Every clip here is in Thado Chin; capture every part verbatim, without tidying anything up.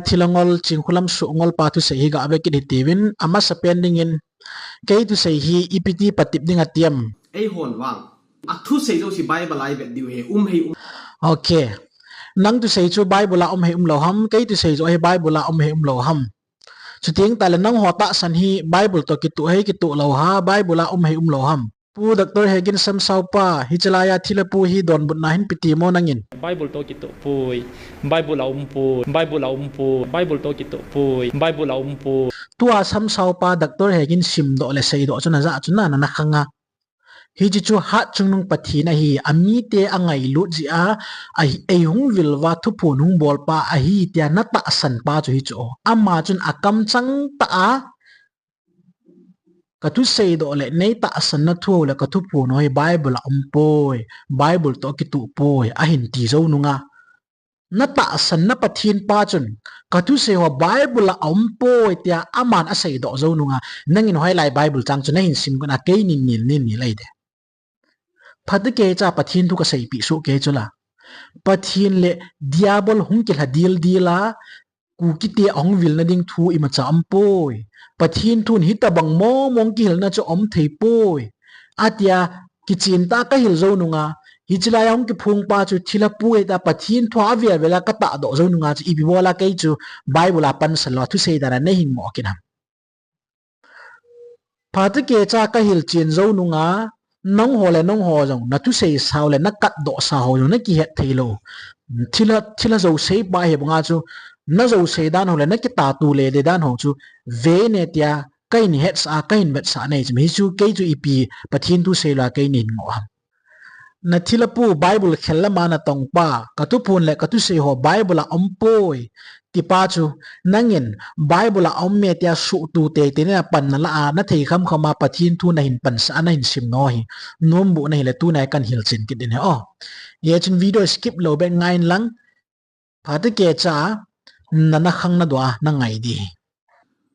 Thilangol Chingkhulam Suhngol pa thusei hi gave kit hitiuvin, amasapen dingin kei thusei hi ipiti patep ding atiam? Eihon vang, athusei jouse Bible a ivet diu ahi, um hei um. Ok. Nang thusei chu Bible a um hei umlou ham, kei thusei joh hi Bible a um hei umlou ham? Chuteng tahle nangho tahsan hi Bible toh kitoh hei kitoh lou ham, Bible a um hei umlou ham? Pu Doctor Hegin Samsao pa, hiche laiya thilha pu hi donbutna hin pe timo nangin? Bible toh kitoh poi, Bible a um poi, Bible a um poi, Bible toh kitoh poi, Bible a um poi. Tua Samsao pa Doctor Hegin simdoh le seidoh chu najah chu na, nana khang a. Hiche chu Hatchungnung Pathen ahi, amite angailut jeh a, eihung vil uva thuphon hung bol pa ahi tia natahsan pa chu hichu. Ama chun akamchang tah a, kathusei doh le neitahsanna thu le kathuphon ho hi Bible a um poi, Bible toh kitoh poi, ahin ti jou nunga, natahsanna Pathen pa chun, kathusei ho Bible a aum poi tia aman aseidoh jou nunga, nangin hoilai Bible chang chu nahin sim gon a, keinin nil nin nil ahi de. Phatecha Pathen thu kaseipeh soh kei chula. Pathen le Diabol hung kilha dildil a, Kukite ahung vilna ding thu imacha aumpoi. Pathen thun hitobang mongmong kihilna chu aumthei poi, atia kichentah a kahil jou nunga, hiche laiya hung kiphong pa chu thilha pu ahitai, Pathen thu a avel vel a katahdoh jou nunga chu ipi bol a kei chu Bible a pansan lou a thusei dan a neihin ngoh kit ham? Phatecha kahilchen jou nunga, nangho le nangho jong nathusei sao le nakatdoh sao jong nakihet theilou. Thilha, thilha jousei pa hi banga chu, najousei dan ho le nakitah tule de dan ho chu, vei ne tia kahin hetsah a, kahin vetsah nei chu, hichu kei chu ipi Pathen thu seilou a keinin ngoh ham? Nathilha pu Bible khel lama natong pa, kathuphon le kathusei ho Bible a aumpoi, tipa chu, nangin Bible a aum e tia suhtu teitei na panna lah a, nathei khamkham a Pathen thu nahin pansah a, nahin sim nau hi, nomboh nahile tunai kahin hilchen kit ding ahi o. Hijeh chun video skip lou beh ngai inlang, phatecha nana khang nadoh a nangai ding ahi.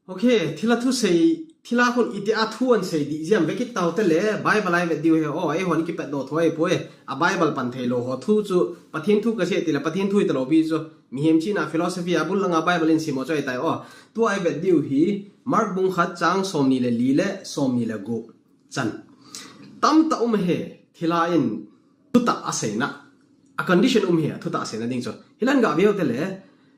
Ok, thilha thusei, thilha khun itia thu ahin sei ding jeh a vekit taute le, Bible a ivet diu ahi o, eihon ikipatdoh thou ahipoi, a Bible pan theilou ho thu chu, Pathen thu kasei tile, Pathen thu hitalou pi chu, mihem chihna philosophy a bul langa Bible in sim ho chu ahitai o, tua ivet diu hi, Mark bung khat chang somni le li le somni le gup chan. Tamtah um ahi, thilha in thutah aseina. A condition um ahi, thutah aseina ding chu. Hilang gaveu tele.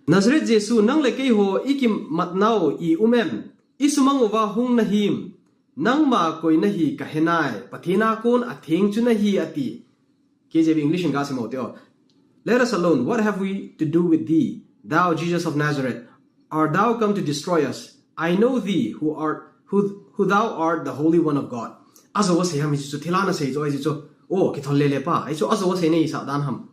Nazareth Jesu, nang le keiho ikimat nau i um em? Isumang uva hung nahim? Nangma koi nahi kahenai, Pathen a kon atheng chu nahi ati. K J V English in gasim u hite o. Let us alone, what have we to do with thee, thou Jesus of Nazareth? Art thou come to destroy us? I know thee, who art, who, who thou art, the Holy One of God. Ajou asei ham hichu, thilha nasei chu, ahi chu. O, kithol lele pa, ahi chu, ajou asei nei sah dan ham.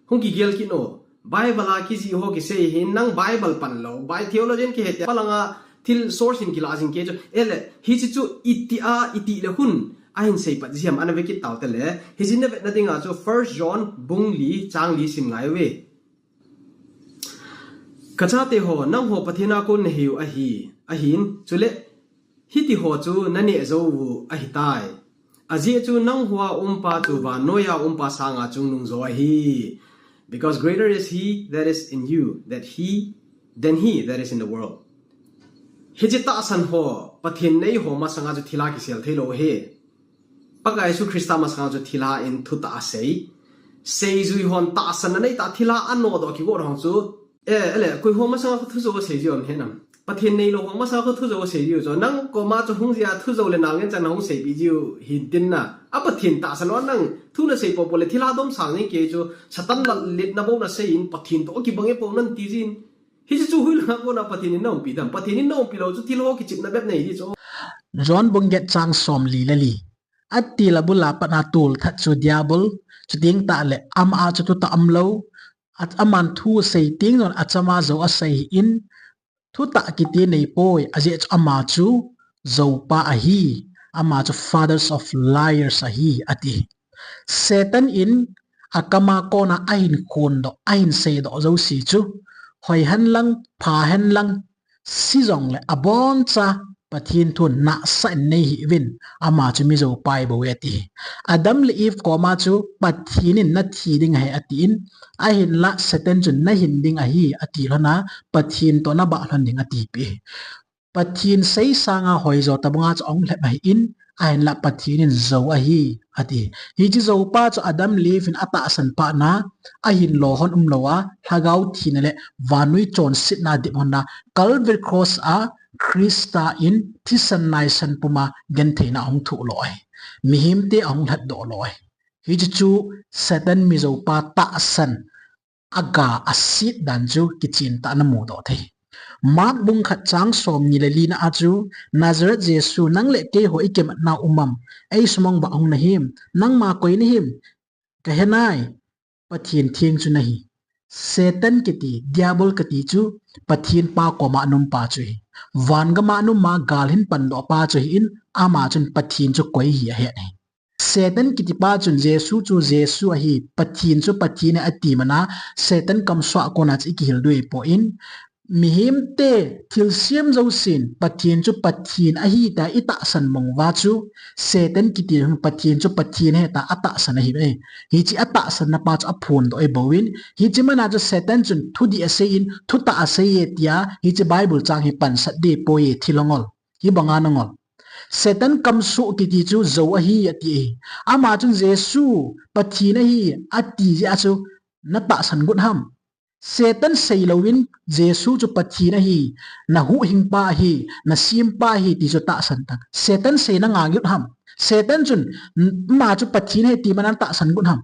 Hung kigel kit no. Bible a kijih ho kisei hin, nang Bible pan lou, Bi-, theologian kihe tia, palanga thil source in kila jing kei chu. Ele, hiche chu itia, iti le hun ahin seipat jia ham, ana vekit taute le. Hiche navetna dinga chu First John bung li, chang li sim ngai uve. Kachate ho, nangho Pathen a kon nahiu ahi, ahin, chule, hiti ho chu naneh jou u ahitai. Ajeh chu nangho a umpa chu vannoiya umpa sanga chungnung jo ahi. Because greater is he that is in you, that he, than he that is in the world. Hiche tahsan ho, Pathen nei ho masanga chu thilha kisel theilou ahi. Pakai Jesu Christa masanga chu thilha in thutah asei. Seijui hon tahsanna neitah thilha anodoh kigot hon chu. Eh, ele, koihon masanga kho thujou asei jiu aum henam. Pathen neilou hon masanga kho thujou asei jiu chu. Nang koma chu hung jia thujou le nalngen chan nahung seipeh jiu hintin na. A Pathen tahsan lou nang thu nasei popo le thilha domsang jing kei chu. Satan lalletna bou nasei in Pathen toh kibang e pou nati jin. Hiche chu hoilanga kona Pathen in naumpi dam. Pathen in naumpi lou chu thil ho kichepna bep nei di chu. John bung get chang somli le li. Attila bula pat a tolthat chu Diabol, chuteng tahle ama a chu thutah umlou, aman thu asei teng jong achama jou asei in, thutah kiti neipoi, ajeh chu ama chu joupa ahi, ama chu fathers of liars ahi, ati. Satan in akama kona ahin khondoh, ahin seidoh jouse chu, hoi henlang, pha henlang, si jongle aboncha Pathen thun nahsah in nei hih uvin, ama chu mi joupa ahi bou e ati. Adam le Eve koma chu Pathen in nathi ding ahi atin, ahinlah Satan chun nahin ding ahi ati lhon a, Pathen toh nabah lhon ding atipeh. Pathen sei sanga hoijo tabanga chu ahung lhep ahin, ahinlah Pathen in jou ahi, ati. Hiche joupa chu Adam le Eve in atahsan phat na, ahin lo lhon umlou a, lhagao thina le vannoi chonsetna dip lhon a, Calvary Cross a Christa in thisan naisan puma gentheina ahung thoh lo ahi. Mihemte ahung lhatdoh lo ahi. Hiche chu Satan mi joupa tahsan aga aset dan chu kichen tah a namu doh thei. Mark bung khat chang somni le lina a chu, Nazareth Jesu, nang le keiho ikimat nau um am? Eisumang vah hung nahim? Nangma koi nahim? Kahe nai, Pathen theng chu nahi. Satan kiti, Diabol kiti chu Pathen pa koma aum pa chu ahi. Van gama aum a gal ahin pandoh pa chu ahin, ama chun Pathen chu koi ahi ahet ahi. Satan kiti pa chun Jesu chu Jesu ahi, Pathen chu Pathen ahi ati mana, Satan kamsuh a kona chu ikihil diu ahipoi. Mihemte thilsem jousen Pathen chu Pathen ahi tia itahsan mong uva chu, Satan kiti hin Pathen chu Pathen ahi tia atahsan ahi e. Hiche atahsan na pa chu aphondoh ahi bou in, hiche mana chu Satan chun thudih asei in, thutah asei e tia, hiche Bible chang hi pansat ding ahipoi e, thil angol. Hibanga nangol. Satan kamsuh kiti chu jou ahi ati ahi. Ama chun Jesu Pathen ahi ati jeh a chu natahsan got ham? Satan seilouvin Jesu chu Pathen ahi, nahuhhingpa ahi, nasempa ahi ti chu tahsan tan. Satan sei nanga got ham? Satan chun ama chu Pathen ahi ti mana natahsan got ham?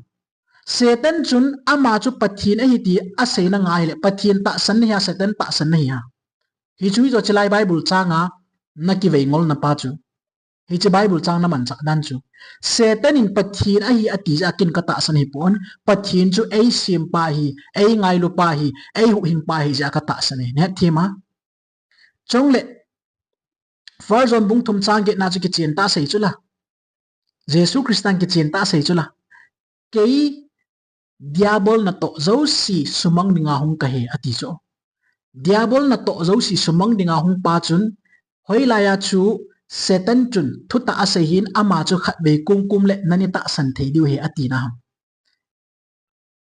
Satan chun ama chu Pathen ahi ti asei nanga ahile, Pathen tahsan nahi a, Satan tahsan nahi a? Hichu hijo chilai Bible changa nakivei ngolna pa chu. Hiche Bible chang namanchah dan chu. Satan in Pathen ahi ati jeh a ken katahsan ahipon, Pathen chu eisempa ahi, eingailupa ahi, eihuhhingpa ahi jeh a katahsan ahi. Nahet them a? Chule, First John bung thum chang get na chu kichen tah a asei chu la. Jesu Christan kichen tah a asei chu la. Kei Diabol natoh jouse sumang dinga hung kahi ati chu. Diabol natoh jouse sumang dinga hung pa chun, hoilai a chu Satan chun thutah asei hin ama chu khatvei kumkum le nani tahsan thei diu ahi ati na ham?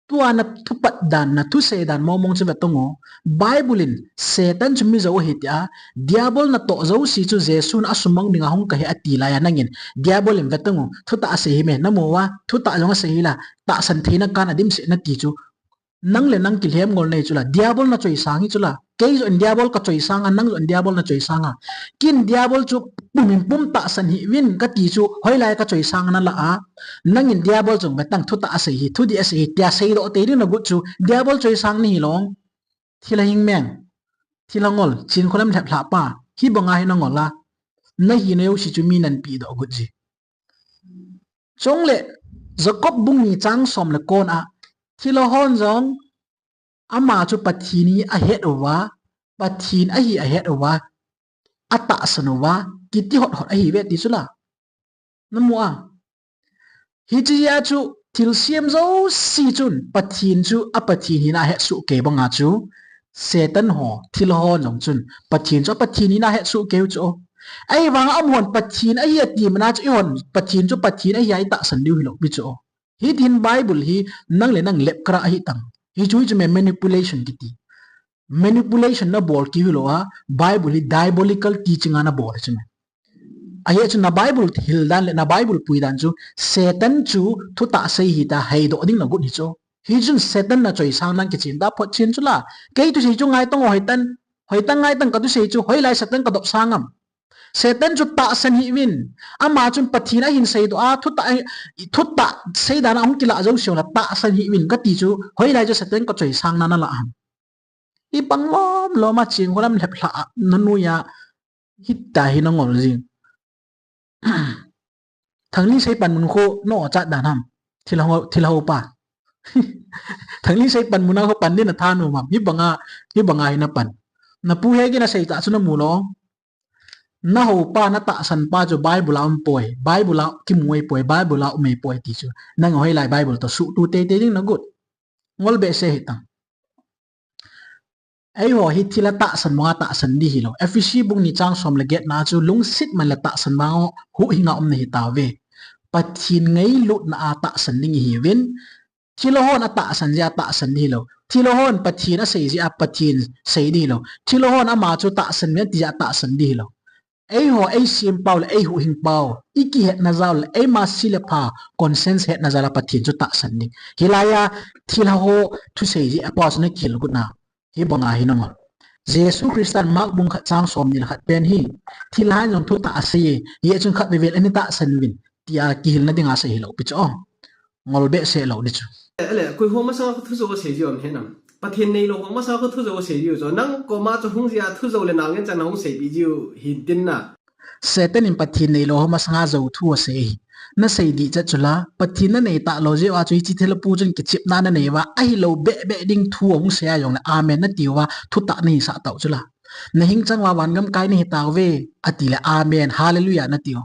Tua nathupat dan, nathusei dan mong mong chu ve tang o. Bible in Satan chu mi jou ahi tia, Diabol natoh jouse chu Jesun asumang dinga hung kahi ati laiya nangin, Diabol in ve tang o, thutah asei hi me, namu uva, thutah jong asei hi la, tahsan theina kana dimset nati chu. Nang le nang kilhem ngol nei chu la, Diabol nachoisang hi chu la. Kei joh in Diabol kachoisang a, nang joh in Diabol nachoisang a. Ken Diabol chu pum in pum tahsan hih uvin kati chu, hoilai kachoisang a nala a. Nangin Diabol chu ve tang, thutah asei hi, thudih asei hi, tia seidoh tei ding nagot chu, Diabol choisang nahi long. Thil ahing meng. Thil angol, chen kholam lhep lhah pa. Hibanga hi nangol a, nahina jouse chu mi nanpehdoh got ji. Chule, Jacob bung ni chang som le ko na, thilha hon jong, ama chu Pathen hi ahet uva, Pathen ahi ahet uva, atahsan uva, kiti hot hot ahi ve ti chu la. Namu a? Hiche jeh a chu thilsem jouse chun Pathen chu a Pathen hina ahet soh kei banga chu, Satan ho, thilha hon jong chun Pathen chu a Pathen hina ahet soh kei u chu. Ahivanga amahon Pathen ahi ati mana chu eihon Pathen chu Pathen ahi a itahsan diu hilou pi chu. Hitin Bible hi nang le nang lepkara ahi tang. Hichu hichu me manipulation kiti. Manipulation nabol kit hilou a, Bible hi diabolical teaching a nabol hi chu me. Ahi chu na Bible hil dan le na Bible pui dan chu, Satan chu thutah sei hi tia heidoh ding nagot hi chu. Hichun Satan nachoisang dan kichen tah phot chen chu la. Kei thusei chu ngai tang o, hoitah, hoitah ngai tang kathusei chu, hoilai Satan kadop sang am? Satan chu tahsan hih uvin, ama chun Pathen ahin seidoh a, thutah, thutah sei dan a hung kilah jouse u la tahsan hih uvin kati chu, hoilai chu Satan kachoisang na nala ham? Ibang lom lom a chen kholam lhep lhah a, nanui a, hitia hi nangol jing. Thangni sei panmun khu na-o chat dan ham? Thilha ho, thilha ho pa. Thangni sei panmun a khu pan ding natha nom ham? Hibanga, hibanga hi napan. Napu Hegin asei tah chu namu lou. Naho pa, natahsan pa chu Bible a um poi. Bible a kimu ahi poi. Bible a um ahi poi ti chu. Nang hoilai Bible toh suhtu teitei ding nagot? Ngol behseh hih tang. Eiho hi thil a tahsan banga tahsan ding hilou. Ephesi bung ni chang som le get na chu lungset man le tahsan banga huhhinga umna hitauve. Pathen ngailutna a tahsan ding ihiuvin, thilha hon atahsan jeh a tahsan ding hilou. Thilha hon Pathen asei jeh a Pathen sei ding hilou. Thilha hon ama chu tahsan uvin ati jeh a tahsan ding hilou. Eiho eisempau le eihuhhingpau, ikihetna jal le eima se le pha, conscience hetna jal a Pathen chu tahsan ding. Hilai a thilha ho thusei jeh a pau chu nakihil got na. Hibanga hi nangol. Jesu Christan Mark bung khat chang som ni le khat pen hi, thilha in jong thutah asei e, hijeh chun khatvei vei le ana tahsan uvin, tia kihilna dinga asei hilou pi chu. Ngol behseh lou ding chu. Ale, koi ho masanga thu jou asei jiu ham henam? Pathen neilou ho masanga thu jou asei jiu chu. Nang koma chu hung jeh a thu jou le nang ngen chang nahung seipeh jiu hintin na. Satan in Pathen neilou ho masanga jou thu asei ahi. Nasei ding chet chu la, Pathen nanei talou jeh uva chu hiche thilha pu chun kichepna nanei uva, ahilou behbeh ding thu ahung sei a jongle amen nati uva, thutah nahisah tau chu la. Nahing chang uva van gam kai nahi tauve, ati le amen, hallelujah nati u.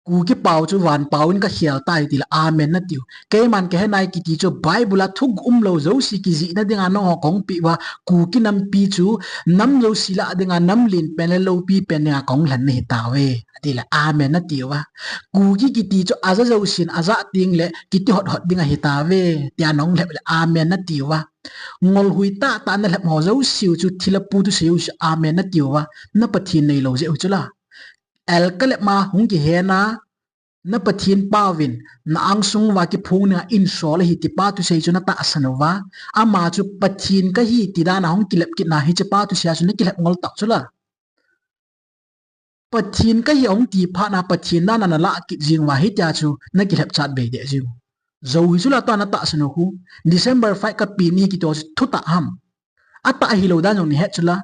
Kuki pau chu van pau in kakhel tai tile amen natiu. Keiman kahe nai kiti chu Bible a thuguh umlou jouse kijihna dinga nangho kahung peh uva, Kuki nampi chu nam jouse lah dinga nam lenpen le loupi pen dinga kahung lhen nahi tauve, atile amen nati uva. Kuki kiti chu aja jousen ajah tengle kiti hot hot ding ahi tauve, tia nahung lhep le amen nati uva. Ngol hui tahtah nalhep ho jouseu chu thilha pu thusei u chu amen nati uva. Na Pathen neilou jeh u chu la. Al kalep ma hung kihen a, na Pathen pauvin, na angsung uva kiphong dinga insol ahi ti pa thusei chu natahsan uva. Ama chu Pathen kahi ti dan a hung kilep kit na hiche pa thusei a chu nakilhep ngol tau chu la. Pathen kahi ahung ti phat na Pathen dan a nalah kit jing uva hitia chu nakilhep chat bei deh jing u. Jou hi chu la tua natahsan u khu. December five kapen ni kiti chu thutah ham? Atah ahilou dan jong nahet chu la.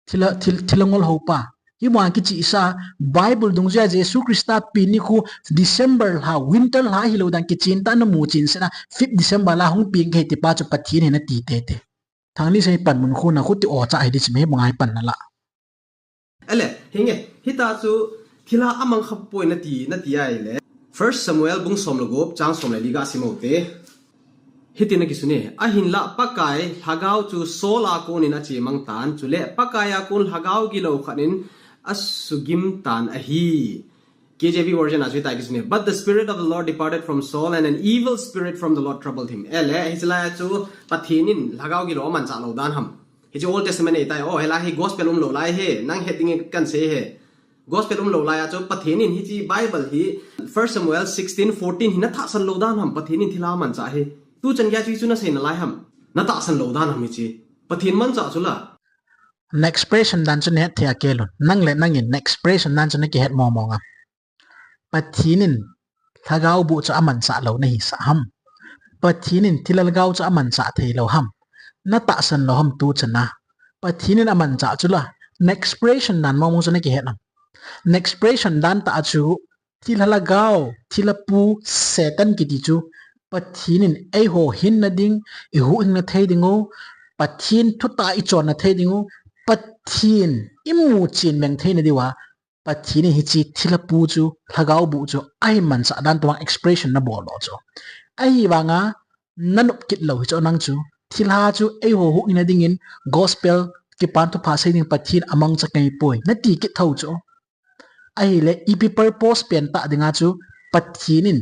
Thilha, thil, thilha ngol ho pa. Hibanga kichehsa, Bible dungjuia Jesu Christa pen ni khu December lha, winter lha ahilou dan kichen tah namu chen sena, fifth December la hung pen kahi ti pa chu Pathen ahi nati teitei. Thangni sei panmun khu na khu ti o cha hi ding chu me hibanga hi pan nala. Ale, hinge, hita chu thilha amang khapoi nati, nati ahile. First Samuel bung som le gup, chang som le li gasim u te. Hitin akisun e, ahinlah Pakai lhagao chu Saul a konin achemang tan, chule Pakai a kon lhagao gilou khat in asugim tan ahi. K J V version a chu hitia kisun e, But the Spirit of the Lord departed from Saul, and an evil spirit from the Lord troubled him. Ale, hiche lai a chu Pathen in lhagao gilou amanchah lou dan ham? Hiche Old Testament ahitai, o, hilai hi gospel umlou lai hi, nang het ding kahin sei hi. Gospel umlou lai a chu Pathen in hiche Bible hi First Samuel sixteen fourteen hi natahsan lou dan ham, Pathen in thilha amanchah hi? Tuchan geiya chu hichu nasei nalai ham? Natahsan lou dan ham hiche? Pathen manchah chu la. Na expression dan chu nahet thei a kelun. Nang le nangin na expression dan chu nakihet mong mong am? Pathen in lhagao boh chu amanchah lou nahisah ham? Pathen in thilha lhagao chu amanchah thei lou ham? Natahsan lou ham tuchan a? Pathen in amanchah chu la. Na expression dan mong mong chu nakihet am? Na expression dan tah a chu thilha lhagao, thilha pu, Satan kiti chu Pathen in eiho hinna ding, ihuhhingna thei ding u, Pathen thutah ichonna thei ding u, Pathen imu chen meng theina diuva, Pathen in hiche thilha pu chu, lhagao boh chu ahin manchah dan tobang expression nabol lou chu. Ahivanga nanop kit lou hichu nang chu. Thilha chu eiho huhhingna dingin gospel kipan thupha sei ding Pathen amangcha kahipoi nati kit thou chu. Ahile ipi purpose pentah dinga chu Pathen in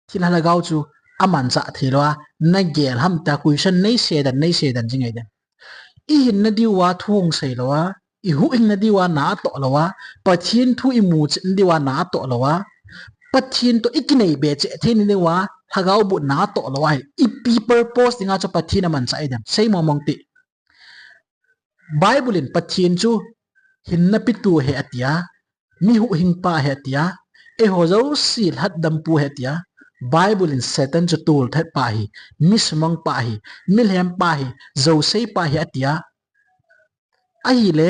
thilha lhagao chu amanchah thei lou a, nagel ham tia question neisei dan, neisei dan jing ahi dem. Ihinna diuva thu hung sei lou a, ihuhhingna diuva na atoh lou a, Pathen thu imu chetna diuva na atoh lou a, Pathen toh ikinei be cheh theina diuva lhagao boh na atoh lou a, ipi purpose dinga chu Pathen amanchah ahi dem? Sei mong mong te. Bible in Pathen chu hinna petu ahi atia, mi huhhingpa ahi atia, eiho jouse lhatdampu ahi atia, Bible in Satan chu tolthat pa ahi, mi sumang pa ahi, mi lhem pa ahi, jousei pa ahi atia. Ahile,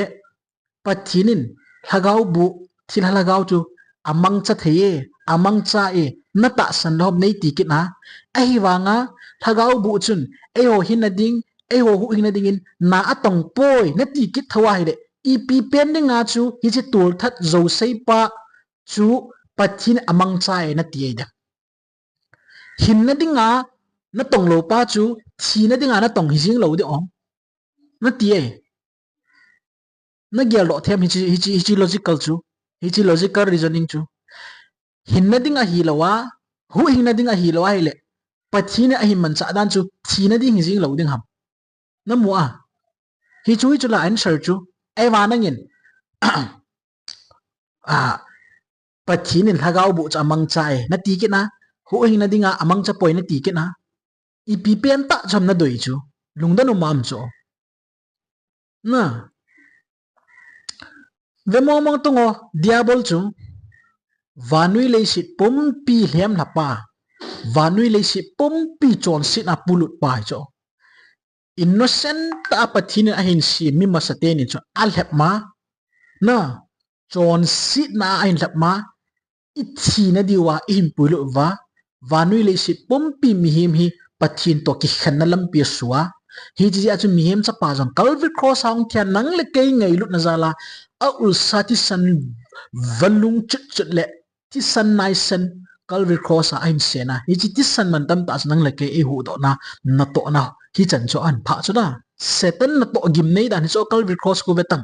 Pathen in lhagao boh, thilha lhagao chu amangcha thei e, amangcha e, natahsan lou ham neiti kit a? Ahivanga lhagao boh chun eiho hinna ding, eiho huhhingna dingin na atong poi nati kit thou ahile, ipi pen dinga chu hiche tolthat jousei pa chu Pathen amangcha e nati ahi dem? Hinna dinga natong lou pa chu thina dinga natong hijing lou ding o. Na ti e. Na gel doh them hichi, hichi, hichi logical chu. Hichi logical reasoning chu. Hinna ding ahi lou a, huhhingna ding ahi lou a ahile, Pathen in ahin manchah dan chu thina ding hi jing lou ding ham. Na mu a. Hichu, hichu la answer chu. Eva nangin. Ah, Pathen in lhagao boh chu amangcha e, na ti kit na. Huhhingna dinga amangcha poi na ti kit na. Ipi pen tah chu ham na doi chu. Lungdon um am chu. Na. Ve mong mong tong o, Diabol chu. Vannoi leiset pumpi lhem lhapa. Vannoi leiset pumpi chonsetna pulut pa hi chu. Innocent tah a Pathen in ahin sem mi masate ni chu alhep ma. Na, chonsetna a ahin lhep ma. I thina diu a, i hin puilut uva. Vannoi leiset pumpi mihem hi Pathen toh kikhenna lampi a sua. Hichi jeh a chu mihem chapa jong Calvary Cross a hung thi a nang le kei ngailutna jal a. A ulsa thisan valung chut chut le thisan naisan Calvary Cross a ahin sen a. Hichi thisan mantam tah chu nang le kei eihuhdoh na, natoh na. Hichan chu ahin phah chu na. Satan natoh gimnei dan hi chu Calvary Cross khu ve tang.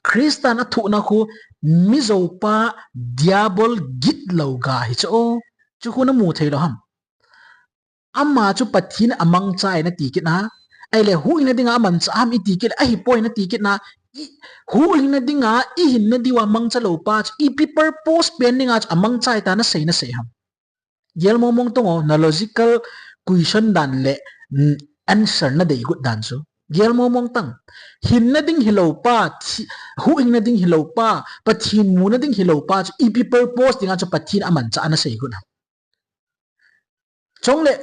Christan athohna khu mi joupa Diabol gitlou ga hi chu. Chu khu na mu thei lou ham. Ama chu Pathen amangcha e na ti kit na. Ahile huhhingna dinga amangcha ham i ti kit le, ahipoi na ti kit na. I, huhhingna dinga i hinna diu a mangcha lou pa chu ipi purpose pen dinga chu amangcha e tia na sei na sei ham. Gel mong mong tong o, na logical question dan le, mm, answer na dei got dan chu. Gel mong mong tang. Hinna ding hilou pa, thi, huhhingna ding hilou pa, Pathen muna ding hilou pa chu ipi purpose dinga chu Pathen amangcha a na sei got na. Chule,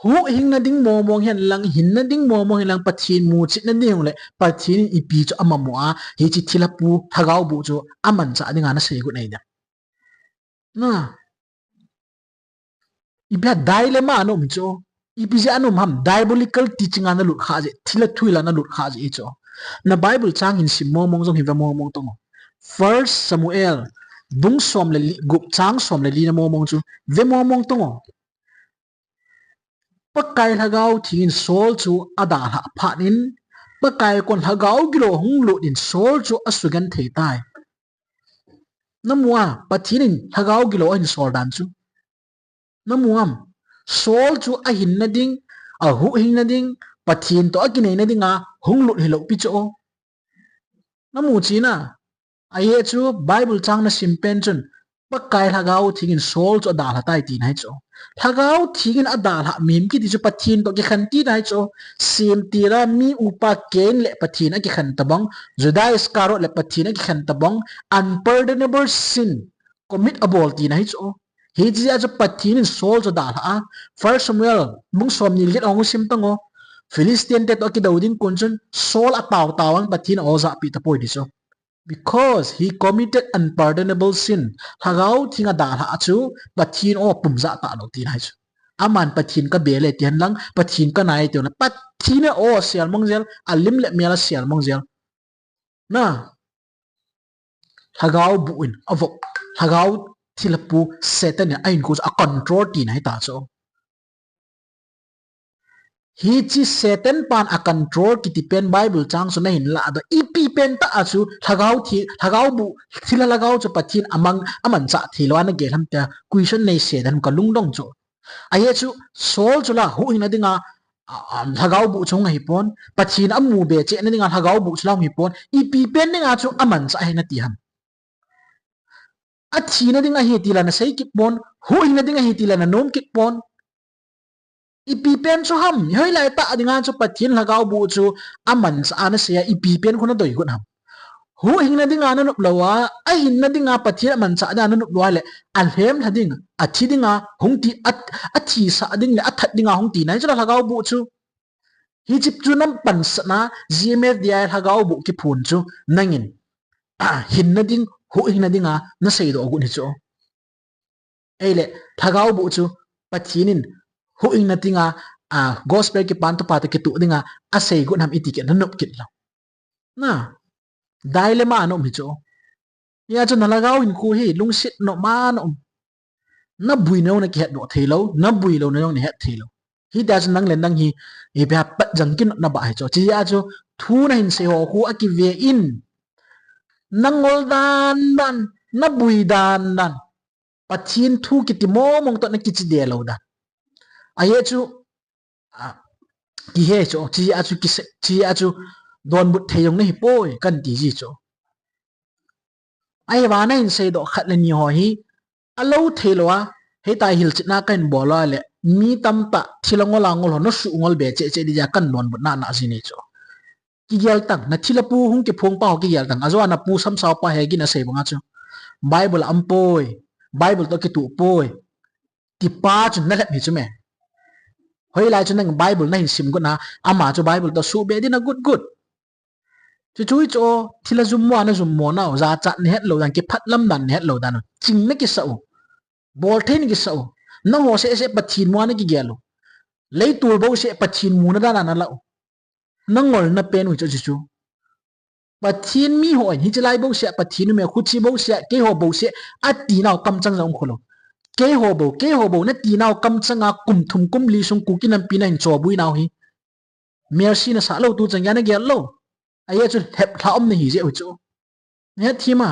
huhhingna ding mong mong hen lang, hinna ding mong mong hen lang, Pathen muchetna ding le, Pathen in ipi chu amangmo a, hichi thilha pu, lhagao boh chu amangcha dinga na sei got na i dia. Na. Ipi a dilemma a na um chu. Ipi jeh a na um ham, diabolical teaching a na lut kha jeh, thilha thu hila na lut kha jeh chu. Na Bible chang hin sim mong mong jong hi ve mong mong tong o. First Samuel, bung som le li, gup chang som le li na mong mong chu. Ve mong mong tong o. Pakai Lhagao Theng in Saul chu adalhah phat in, Pakai kon lhagao gilou hung lut in Saul chu asugenthei tai. Na mu a, Pathen in lhagao gilou ahin sol dan chu. Na mu am, Saul chu ahinna ding, ahuhhingna ding, Pathen toh akineina dinga hung lut hilou pi chu. Na mu china, ahi chu Bible chang na sim pen chun, Pakai Lhagao Theng in Saul chu adalha tai tina hi chu. Lhagao Theng in adalha mihem kiti chu Pathen toh kikhen tina hi chu. Semtil a mi upa Cain le Pathen akikhen tabang, Judas Iscariot le Pathen akikhen tabang, unpardonable sin commit abol tina hi chu. Hichi jeh a chu Pathen in Saul chu adalha a. First Samuel, bung som ni le get hung sim tang o. Philistine te toh akidou ding kon chun, Saul atao tao in Pathen in ajahpi tapoi ti chu. Because he committed unpardonable sin. Lhagao Theng adalha chu Pathen in apum jah talou tina hi chu. Aman Pathen kabe le ti hen lang, Pathen kanai ti le, Pathen in aselmang jel, alim le mel aselmang jel. Na, lhagao boh in avop, lhagao thilha pu Satan in ahinkho chu acontrol tina hita chu. Hichi Satan pan acontrol kiti pen Bible chang chu nahin lah doh. Ipi pen tah a chu lhagao thi, lhagao boh, thilha lhagao chu Pathen in amang, amangcha thei lou a nagel ham tia question nei Satan kalungdong chu. Ahi chu Saul chu la huhhingna dinga, a, a, lhagao boh chu hung ahipon, Pathen amu be chehna dinga lhagao boh chu la hung ahipon, ipi pen dinga chu amangcha ahi nati ham. Athina ding ahi ti la nasei kit pon, huhhingna ding ahi ti la nanom kit pon. Ipi pen chu ham, hoilai tah dinga chu Pathen lhagao boh chu amangcha a nasei a, ipi pen khu nadoi got ham. Huhhingna dinga nanop lou a, ahinna dinga Pathen amangcha dinga nanop lou a le, alhem lha ding, athi dinga hung ti, a, athisah ding le athat dinga hung tina hi chu la lhagao boh chu. Hichi chu napansatna, G M F D I lhagao boh kiphon chu, nangin, a, hinna ding, huhhingna dinga nasei doh got hi chu. Ahile, lhagao boh chu, Pathen in huhhingna dinga, a, gospel kipan thupha toh kitoh dinga asei got ham iti kit nanop kit lou. Na, dilemma a na um hi chu. Hia chu na lhagao hinkho hi lungset nopma na um. Nabui na jong nakihet doh thei lou, nabui louna jong nahet thei lou. Hitia chu nang le nang hi, ipi ham pat jang kinotna bah hi chu. Hichea chu thu nahin sei ho khu akive in, nangol dan dan, nabui dan dan, Pathen thu kiti mong mong toh nakichi de lou dan. Ahi chu, a, kihe chu, chi a chu kise, chi a chu donbut thei jong nahi poi, kan ti ji chu. Ahivangin nahin seidoh khat le ni ho hi, alou thei lou a, hitia hilchetna kahin bol a le, mi tamtah thil angol angol ho nasuh ngol be cheh cheh ding jeh a kan donbut nana ji ni chu. Kigel tan, nathilha pu hung kiphong pa ho kigel tan, ajo a napu samsao pa he gin asei banga chu. Bible a um poi, Bible toh kitoh poi, ti pa chun nalhep hi chu me. Hoilai chu nang Bible nahin sim got na, ama chu Bible toh suhbe ding na got got. Chuchu hi chu, thilha jummo a najummo nau, jachat nahet lou dan, kiphatlam dan nahet lou dan, ching nakisah u. Bolthei nakisah u. Nangho seh seh Pathen mu a nakigel u. Leitol bou seh Pathen muna dan a nalah u. Nangolna pen u chu chuchu. Pathen mi hon, hiche lai bou seh Pathen um e, khuche bou seh, keiho bou seh, ati nau kamchang jong um kho lou. Keiho bou, keiho bou, nati nau kamchang a kum thum kum li sung Kuki nampi nahin chobui nau hi. Mercy nasah lou tu chan geiya nagel lou. Ahi chu lheplhah um nahi jeh u chu. Nahet thim a.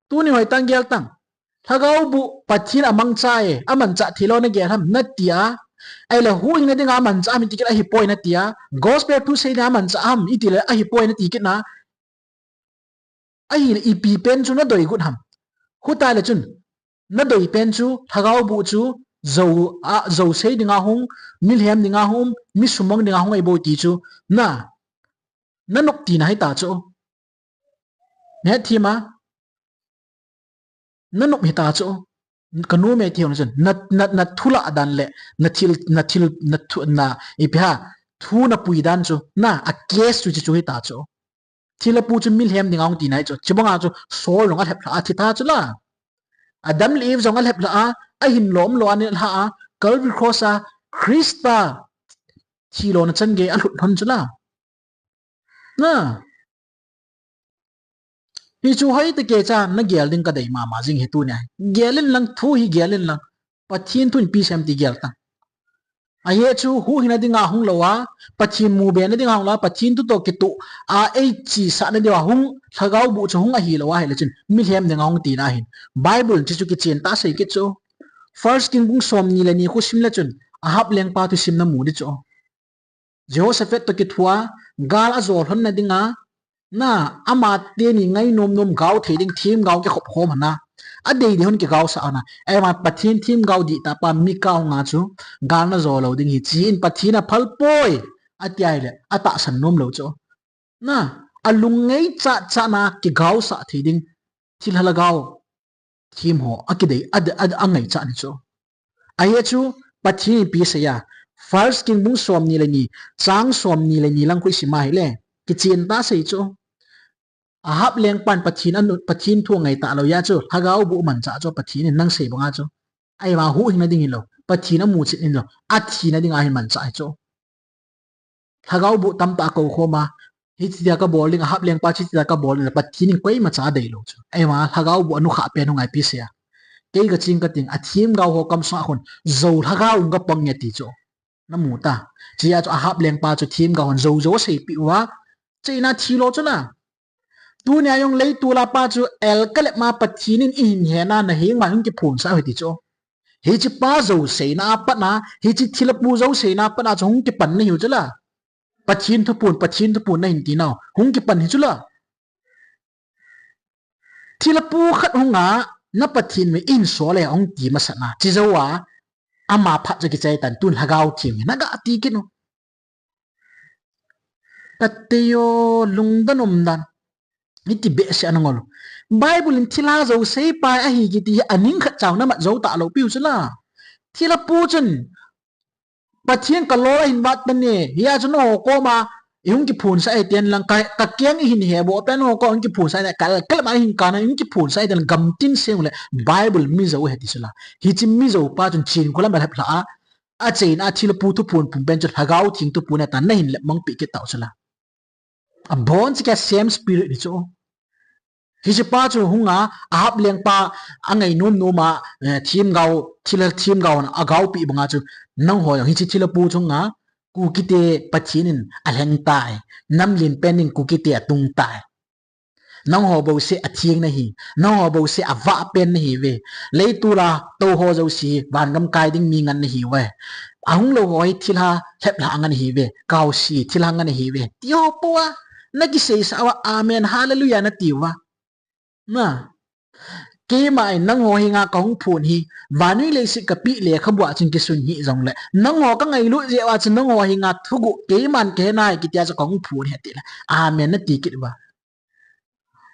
Tuni hoitah in gel tan. Lhagao boh Pathen amangcha e, amanchah thei lou nagel ham, nati a. Ahile huhhingna dinga amanchah ham iti kit le ahipoi nati a. Gospel thu sei dinga amanchah ham iti le ahipoi nati kit na. Ahile ipi pen chu nadei got ham. Hutah le chun, nadei pen chu, lhagao boh chu, jou a, jou sei dinga hung, mi lhem dinga hung, mi sumang dinga hung ahi bou ti chu, na, nanop tina hita chu. Nahet thim a, nanop hita chu. Ka nom e ti hon chun, na, na, nathu lah dan le, nathil, nathil, nathu, na, ipi ham, thu napui dan chu, na, a case chu, chu, chu hita chu. Thilha pu chu mi lhem dinga hung tina hi chu. Chubanga chu Saul jong alheplhah a thi ta chu la. Adam le Eve jong alheplhah a, ahin lom lou a anilhah a, Calvary Cross a, Christa thilona chan gei alhut lhon chu la. Na. Hichu hoitah kei cha nagel ding kadei mama jing hi tunia. Gel in lang thu hi gel in lang. Pathen thu in ipi asei em ti gel tan. Ahi chu huhhingna dinga hung lou a, Pathen mu bena dinga hung lou a, Pathen thu toh kitoh a, eichisahna dinga hung, lhagao boh chu hung ahilou a, ahile chun, mi lhem dinga hung tina ahin. Bible in chuchu kichen tah sei kit chu. First King bung somni le ni khu sim le chun, Ahab lengpa thusim namu ding chu. Jehoshaphat toh kithua, gal ajo lhonna dinga, na, amateni ngainom nom gao thei ding themgao kikhop khom hana. Adei dei hon kigaosah hana. Ahivang Pathen themgao dihtah pa Mika hunga chu, gal najo lou ding hi chi in Pathen aphal poi, ati ahile, atahsan nom lou chu. Na, alung ngaichat chat na kigaosah thei ding, thilha lhagao them ho, akidei, a, a, angaichat ni chu. Ahi chu, Pathen in ipi asei a, First King bung somni le ni, chang somni le ni lang khu isim a ahile, kichen tah sei chu. Ahab lengpan Pathen anu, Pathen thu angaitah lou jeh chu, lhagao boh manchah chu, Pathen in nang sei banga chu. Ahivang huhhingna ding hilou, Pathen amu chet hilou, athina dinga ahin manchah hi chu. Lhagao boh tamtah akou khom a, hitia kabol ding, Ahab lengpa hitia kabol ding, Pathen in koimacha adeilou chu. Ahivang lhagao boh anukhah pen hung ipi asei a. Kei kaching kating, athemgao ho kamsunga khun, jou lhagao hung kapang nge ti chu. Namu ta. Chujeh chu Ahab lengpa chu themgao hon jou jou aseipeh uva, cheina thilou chu la. Tunia jong leitol a pa chu el kalep ma Pathen in eihin hena naheng ma hung kiphonsah u hiti chu. Hiche pa jou seina a pat na, hiche thilha pu jou seina a pat na chu hung kipan nahiu chu la. Pathen thuphon, Pathen thuphon nahin ti nau. Hung kipan hi chu la. Thilha pu khat hunga, na Pathen ve in sole hung ti masat na. Chujou a, ama phat chu kichai tan tun lhagao them hi naga ti kit u. Kati o, lungdon umdan. Hiti behseh a nangol u. Bible in thilha jou seipa ahi kiti hi aning khat chau namat jou talou piu chu la. Thilha pu chun, Pathen kalol ahin vat tan e, hia chu nangho koma, ihung kiphonsah e tin lang, ka, kakeng ihin heboh pen nangho koma hung kiphonsah e, ka, kalep a ihin kana, ihung kiphonsah e tin lang, gamtin seng le, Bible mi jou ahi ti chu la. Hiche mi jou pa chun chen kholam alhep lha a, acheina a thilha pu thuphon pum pen chu lhagao theng thuphon ahi tan nahin lep mang peh kit tau chu la. Abon chikha same spirit hi chu. Hiche pa chu hunga, Ahab lengpa, angainom nom a, eh, themgao, thilha themgao na, agaopeh banga chu, nangho jong hiche thilha pu chu hunga, Kukite Pathen in alheng tai. Namlen pen in Kukite atung tai. Nangho bouseh atheng nahi. Nangho bouseh avah pen nahiuve. Leitol a tou ho jouse vangam kai ding mi ngen nahiuve. Ahung lou ho hi thilha lheplhah ngen nahiuve. Kaosi thilha ngen nahiuve. Tiho pou a, nakiseisah uva, Amen, Hallelujah, natiuva. Na. Keima in nangho henga kahung phon hi, vannoi leiset kapeh lekhabu a chun kisun hih jongle, nangho kangailut jeh uva chun nangho henga thuguh keiman kahe nai kitia chu kahung phon hi atile, Amen nati kit uva.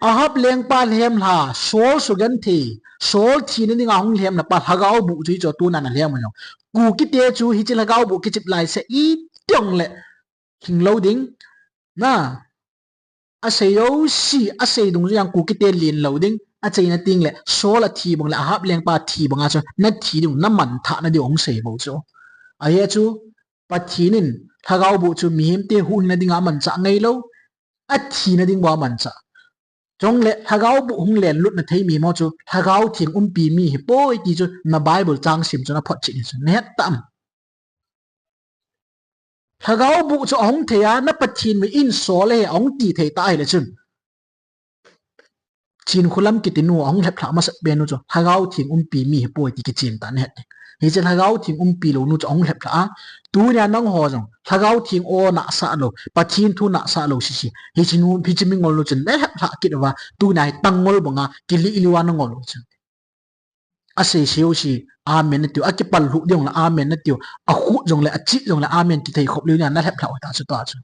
Ahab lengpa lhemlha, Saul sugenthei, Saul thina dinga hung lhemna pa lhagao boh chu hichu tuna nalhem u jong. Kukite chu hiche lhagao boh kichep laiseh iti jongle, lhinglou ding. Na. Asei jouse, asei dungjui a Kukite len lou ding, achaina tengle, Saul athi bang le, Ahab lengpa athi banga chu, nathi ding, namanthah nadiu ahung sei bou chu. Ajeh chu, Pathen in, lhagao boh chu, mihemte huhhingna dinga amanchah ngailou, athina ding bou amanchah. Chule, lhagao boh hung lenlutna thei mihem ho chu, lhagao theng umpi mi hipoi ti chu, na Bible chang sim chun aphotchet in chu, nahet tam. Lhagao boh chu ahung thei a, na Pathen min Saul ahi, ahung ti thei ta ahile chun. Chinkholam kitinu ahung lheplhah masat pen nu chu, lhagao theng umpi mi hipoi ti kichen ta nahet. Hiche lhagao theng umpi lou nu chu ahung lheplhah a, tunia nangho jong, lhagao theng o nasah lou, Pathen thu nasah lou sese. Hiche nu, hiche mingol nu chun, nalheplhah kit uva, tunia hi tangngol banga, kilih liu a nangol u chu. Asei seiu si, Amen natiu, akipal lhuh ding jongle, Amen natiu, akhut jongle, achih jongle, Amen ti thei khop leu nia, nalheplhah u ta chu ta chu.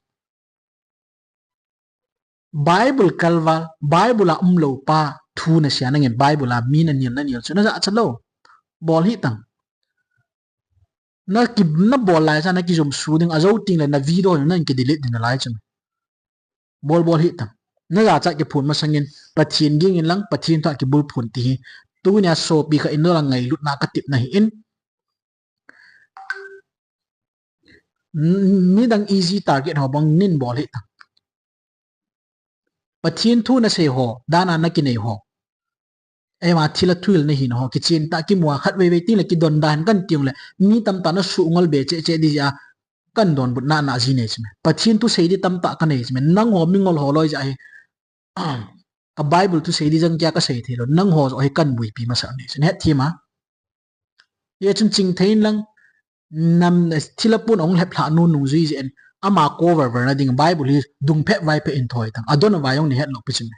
Bible kalval, Bible a umlou pa, thu nasia nangin, Bible a mi nanel, nanel chu, najachat lou. Bol hih tang. Naki, nabol lai cha, nakijum su ding, ajou tengle, na video, nakidelete ding nalai chu. Bol bol hih tang. Najachat kiphon masangin, Pathen ging in lang, Pathen thu a kibulphon ti hi. Tunia sopi khat in nangho ngailutna katepna ahin. N-, nidang easy target ho bang nin bol hih tang. Pathen thu nasei ho, dan a nakinei ho. Eima thilha thuhil nahina ho, kichen tah kimu a khatvei vei tengle kidonda hen kan ti jongle, mi tamtah nasuh ngol be cheh cheh ding jeh a, kan donbut nana ji nei chu me. Pathen thu sei ding tamtah kanei chu me. Nangho mingol ho loi jeh a hi, ka Bible thu sei ding jong kia kasei thei lou. Nangho joh hi kan buipi masat nei chu. Nahet them a. Hichun chingthei in lang, nam, thilha pon ahung lheplhah nu nungjui jeh in, ama cover verna ding, Bible hi dung phet vai phet in thoi tang, adon vai jong nahet lou pi chu me.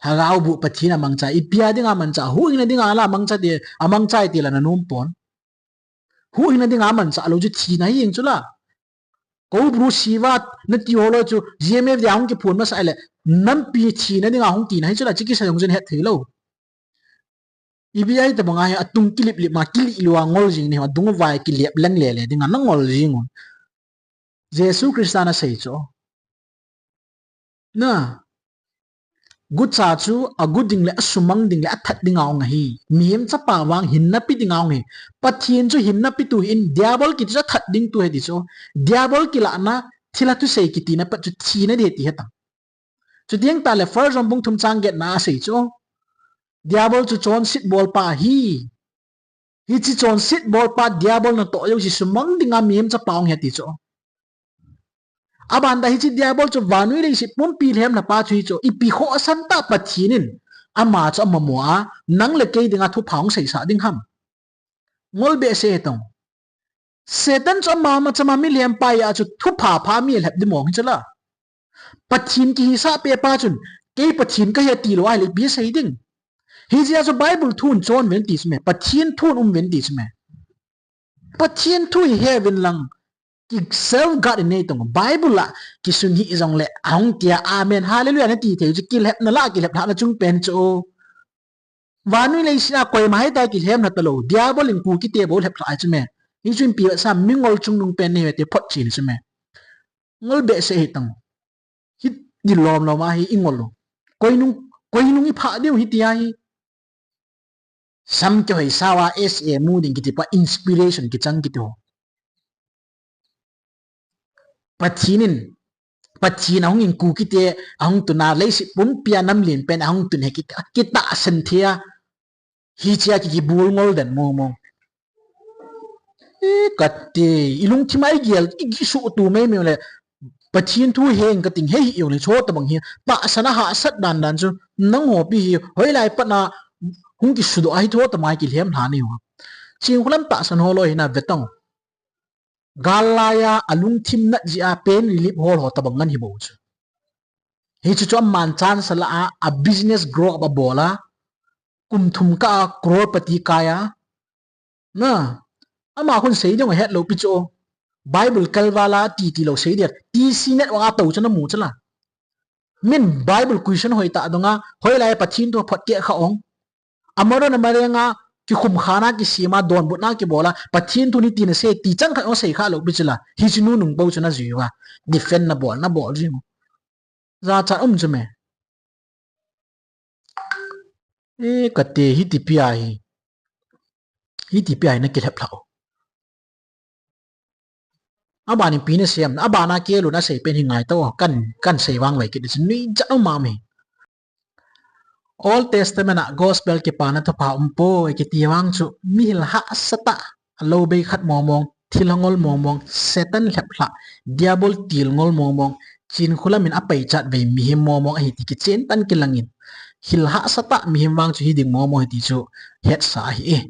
Lhagao boh Pathen amangcha, ipi a dinga mangcha, huhhingna dinga la mangcha ti, amangcha ti la nanom pon. Huhhingna dinga mangcha lou chu thina hi jeng chu la. Cobra Shiva nati ho loi chu, G M F D a hung kiphon masah le, nampi thina dinga hung tina hi chu la, chi kisa jong chun het thei lou. Ipi a hitobang a hi atung kilip lip ma, kilih lou a ngol jing ni, adung vai kilep leng le le dinga nangol jing un. Jesu Christa nasei chu. Na. Gucha chu agu ding le, asumang ding le, athat dinga hung ahi. Mihem chapa vang hinna pe dinga hung ahi. Pathen chu hinna petu ahin, Diabol kiti chu athat dingtu ahi ti chu. Diabol kilahna, thilha thusei kitina pat chu thina ding ahi ti hetang. Chuteng tahle First John bung thum chang getna a asei chu, Diabol chu chonset bolpa ahi. Hiche chonset bolpa Diabol natoh jouse sumang dinga mihem chapa hung ahi ti chu. Abana hiche Diabol chu vannoi leiset pumpi lhemlha pa chu hichu, ipi khoh asan tah Pathen in ama chu amamo a, nang le kei dinga thupha hung seisah ding ham. Ngol behseh hetong. Satan chu ama, ama chama mi lhempa a chu thupha pha mi lhep ding mong hi chu la. Pathen kihisah peh pa chun, kei Pathen kahi tilou ahile ipi sei ding. Hijeh a chu Bible thu in chon ven ti chu me. Pathen thu in um ven ti chu me. Pathen thu hi he ven lang. Ki self God in nei tong. Bible a kisun hih jongle, ahung tia, Amen, Hallelujah, nati thei chu kilhepna la, kilheplhahna chung pen chu. Vannoi leiset a koima hita kilhemlha talou. Diabol in Kukite bou lheplhah ahi chu me. Hichu ipi vetsah, mingol chungnung pen nahiuve ti photchen chu me. Ngol behseh hitang. Hiti lom lom a hi ingol u. Koinung, koinung iphah diu hiti a hi. Sam kihoi sao a S A mu ding kiti pa inspiration kichang kiti ho. Pathen in, Pathen ahung in Kukite ahung tun a leiset pumpi a namlen pen ahung tun hi ki, kitahsan thei a. Hiche a ki, kibul ngol den mo mo. E, kati, ilungthim a igel, igisuh tu mai mai le. Pathen thu heng kating hei hi jong le chu tabang hi. Tahsan a hahsat dan dan chu nangho pi hi. Hoilai pat na hung kisudoh ahi chu tamai kilhem lha ni ho. Chinkholam tahsan ho loi hina vetang. Gal laiya alungthim nat jeh a pain relief hol ho tabang ngan hi bou chu. Hichu chu aman chance ala a, a business grow up abol a. Kum thum kah a crorepati kai a. Na, ama khun sei ding ahet lou pi chu. Bible kalval a ti ti lou sei dia. T C net vang a tou chu namu chu la. Min Bible question hoi ta dong a, hoilai Pathen thu phot keh kha ong. Amaron amareng a, kikhum khana kisima, donbutna kibola, Pathen thu ni tina sei, ti chang khat ong sei kha lou pi chu la. Hichu nu nung bou chu najui uva. Defend nabol, nabol jing. Jachat um chu me. E, kati hiti pi ahi. Hiti pi ahi nakilhep lhau. Abana pi nasem, abana kelu nasei pen hi ngai to, kan, kan sei vang vai kit chu nui jat um mami. Old Testament a gospel kipana thupha um poi kiti vang chu mihil hahsa tah, alou bei khat mong mong, thil hangol mong mong, Satan lhep lha, Diabol til ngol mong mong, chinkholam in apaichat vei mihem mong mong ahi ti kichen tan kilangin. Hil hahsa tah mihem vang chu hiding mong mong ahi ti chu hetsa ahi e.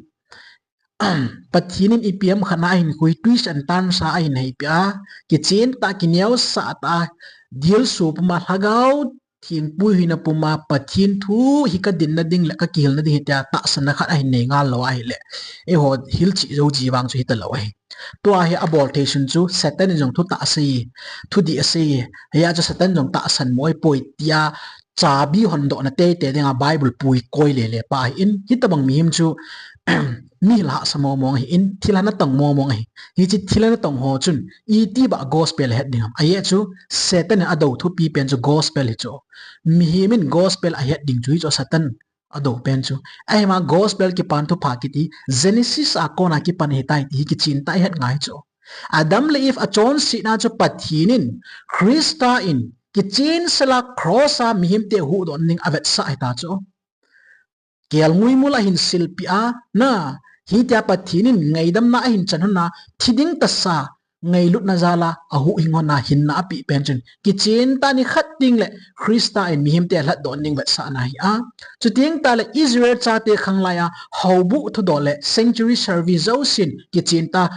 Pathen in ipi ham khat na ahin khui, twist and turn sa ahin heipeh a, kichen tah, kineosah tah, dilsu puma lhagao thingpui hina puma Pathen thu hi kadinna ding le kakihilna ding hi tia tahsanna khat ahin nei ngal lou ahile. Eiho hilchih jou ji vang chu hita lou ahi. Tua hi abol thei sun chu Satan in jong thu tah asei, thu dih asei, hia chu Satan jong tahsan mo ahipoi tia chabi hondohna teitei dinga Bible pui koi lele pa ahin, hitabang mihem chu mihil hahsa mong mong ahin, thilha natong mong mong ahi. Hiche thilha natong ho chun iti ba gospel ahet ding ham? Ajeh chu Satan in adou thupi pen chu gospel hi chu. Mihem in gospel ahet ding chu hi chu Satan adou pen chu. Ahima gospel kipan thupha kiti, Genesis a kona kipan ahitai ti hi kichen tah a ihet ngai chu. Adam le Eve achonsetna chu Pathen in, Christa in, kichen sela cross a mihemte huhdoh ding avetsah ahita chu. Kelngoi mol ahin silpeh a, na, hitia Pathen in ngaidamna ahin chan hon a, thi ding tasa, ngailutna jal a, ahuhhing hon a, hinna apeh pen chun, kichen tah a nikhat teng le Christa in mihemte alhatdoh ding vetsahna ahi a. Chuteng tah le Israel chate khanglai a, houbuh thudoh le sanctuary service jousen, kichen tah a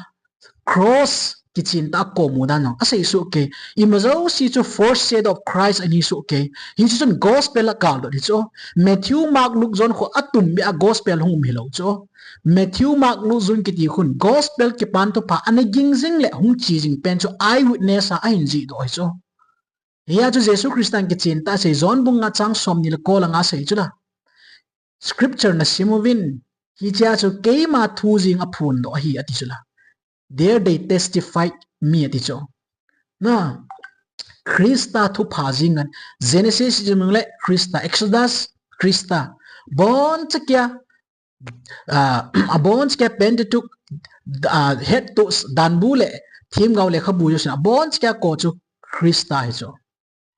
cross kichen tah a komu dan jong asei soh kei. Ima jouse chu foreshadow of Christ ahi soh kei. Hichu chun gospel a kaldot hi chu. Matthew, Mark, Luke, John khu atumbeh a gospel hung um hilou chu. Matthew, Mark, Luke, John kiti khun gospel kipan thupha ana ging jing le hung che jing pen chu eyewitness a ahin jihdoh hi chu. Hia chu Jesu Christa in kichen tah asei, John bung nga chang somni le ko langa asei chu la. Scripture nasim uvin, hichea chu keima thu jeng aphondoh ahi ati chu la. There they testified me ati chu. Na, Christa thupha jeng an, Genesis jong le Christa, Exodus, Christa. Boncha kia, ah, aboncha kia Pentateuch, ah, hettoh danbu le themgao lekhabu jousen aboncha kia ko chu Christa hi chu.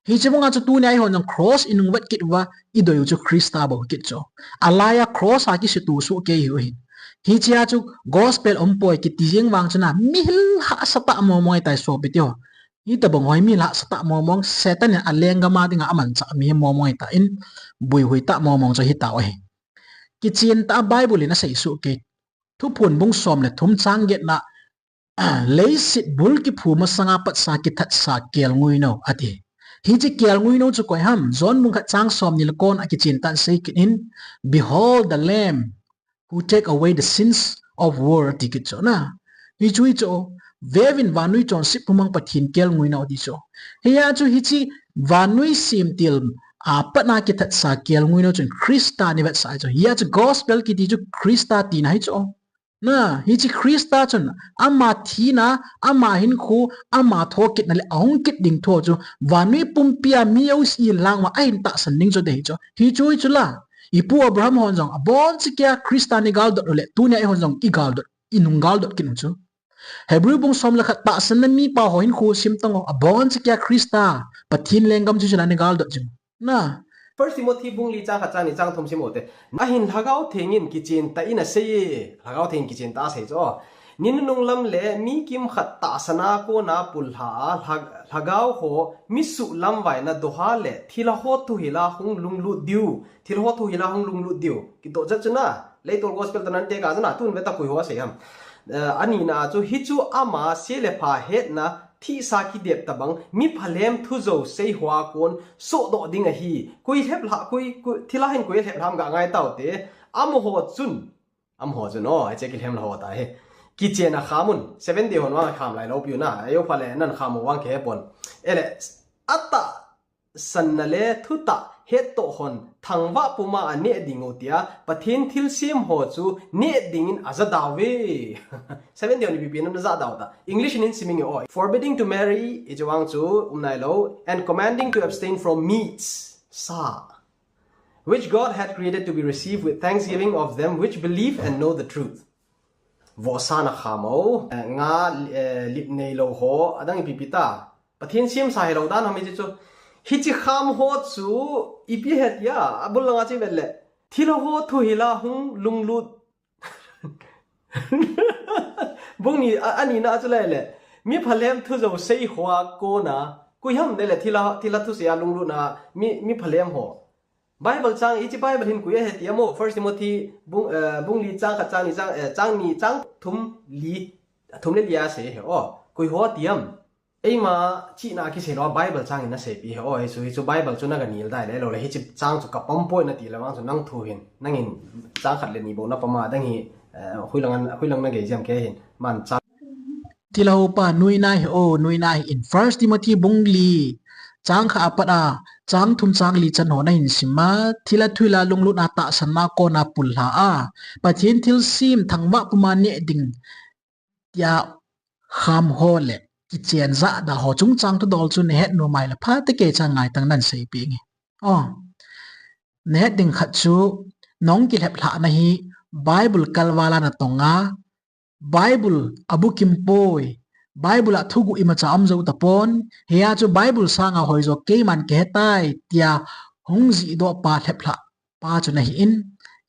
Hiche banga chu tunia eihon jong cross inung vet kit uva, idoi u chu Christa bou kit chu. Alai a cross a kisuto soh kei hiu ahin. Hichea chu gospel umpoi kiti jeng vang chun a mihil hahsa tah mong mong ahitai sopi teho. Hitabang ho hi mihil hahsa tah mong mong, Satan in alenggam a dinga amanchah mihem mong mong ahitan, buihui tah mong mong chu ahitau ahi. Kichen tah a Bible in asei soh kei. Thuphon bung som le thum chang getna, leiset bul kiphu masanga patsa kithatsa kelngoi nou ati. Hiche kelngoi nou chu koi ham? John bung khat chang somni le ko a kichen tah in asei kit in, Behold the Lamb who take away the sins of world ati kit chu na. Hichu hi chu, veuvin vannoi chonset pumang Pathen kelngoi nou ati chu. Hia chu hiche vannoi semtil a patna kithatsa kelngoi nou chun Christa ivetsah hi chu. Hia chu gospel kiti chu Christa tina hi chu. Na, hiche Christa chun ama thina, ama hinkho, ama thokitna le ahung kit ding thu chu vannoi pumpia mi jouse lang uva ahin tahsan ding chu ahi chu. Hichu hi chu la. Ipu Abraham hon jong aboncha kia Christa in igaldot u le, tunia eihon jong igaldot, inung galdot kit u chu. Hebrew bung som le khat tahsanna mipa ho hinkho sim tang u, aboncha kia Christa, Pathen lenggam chu chun ana galdot jing. Na, First Timothy bung li chang khat chang ni chang thum sim u te. Ahin Lhagao Theng in kichen tah in asei e, Lhagao Theng in kichen tah asei chu. Ni nunung lam le mi kimkhat tahsan a kona pullha a lha-, lhagao ho mi suhlamvaina doha le thilha ho thuhil a hung lunglut diu, thilha ho thuhil a hung lunglut diu. Kidoh chet chu na, Leitol Gospel toh nan tek a chu na, tun ve ta koi ho asei ham. Eh, anina chu, hichu ama se le pha hetna thihsa kidep tabang mi phalhem thu jou sei hoa kon sohdoh ding ahi. Koi lheplha, koi, koi, thilha hin koi lheplha ham ga ngai taute. Amaho chun, amaho chun, o, hiche kilhem lha ho ta hi. Kichen a kham un, Seventh Day hon vang kham lai lou piu na, ajo pha le nan kham u vang kihe pon. Ele, atahsanna le thutah hettoh hon thangvah puma aneh ding u tia, Pathen thilsem ho chu neh dingin aja dauve. Seventh Day hon ipi pi nan aja dau ta. English in in siming e o. Forbidding to marry, hiche vang chu um nai lou, and commanding to abstain from meats, sa, which God had created to be received with thanksgiving of them which believe and know the truth. Vohsa na kham u, eh, nga, eh, lip nei lou ho, adang ipi pi ta. Pathen semsa hilou dan ham hiche chu. Hiche kham ho chu ipi het ya, abul langa che vel le. Thilha ho thuhil a hung lunglut. Bung ni, a, anina chu le le. Mi phalhem thu jou sei hoa kona. Koi ham de le thilha, thilha thusei a lunglutna mi, mi phalhem ho. Bible chang, hiche Bible hin koi ahe ti amo, First Timothy bung, eh, bung li chang khat chang ni chang, eh, chang ni chang thum li, thum le li a sei he o. Koi ho ti am. Eima chihna kisei lou a Bible chang in asei pi he o. Hichu, hichu Bible chu na ga nil dai le lou le. Hiche chang chu ka pom poi na ti le vang chu nang thu hin. Nangin chang khat le ni bou na pom a dang hi, eh, hoilang an, hoilang na gei jam ke hin. Man chang. Thilha ho pa nuina hi o, nuina hi in First Timothy bung li, chang khat apat a, chang thum chang li chan ho na hin sim a, thilha thuhil a lunglut a tahsan a kona pullha a, Pathen thilsem thangvah puma neh ding tia kham ho le kichen ja da ho chungchang thudol chu na het nom a le pha te kei cha ngai tang nan sei pi nge. O, na het ding khat chu nong kilhep lhah na hi Bible kalval a na tong a, Bible a bukim poi. Bible a thuguh imacha um jou tapon. Hia chu Bible sanga hoijo keiman kihe tai tia hung jihdoh pa lhep lhah pa chu na hi in.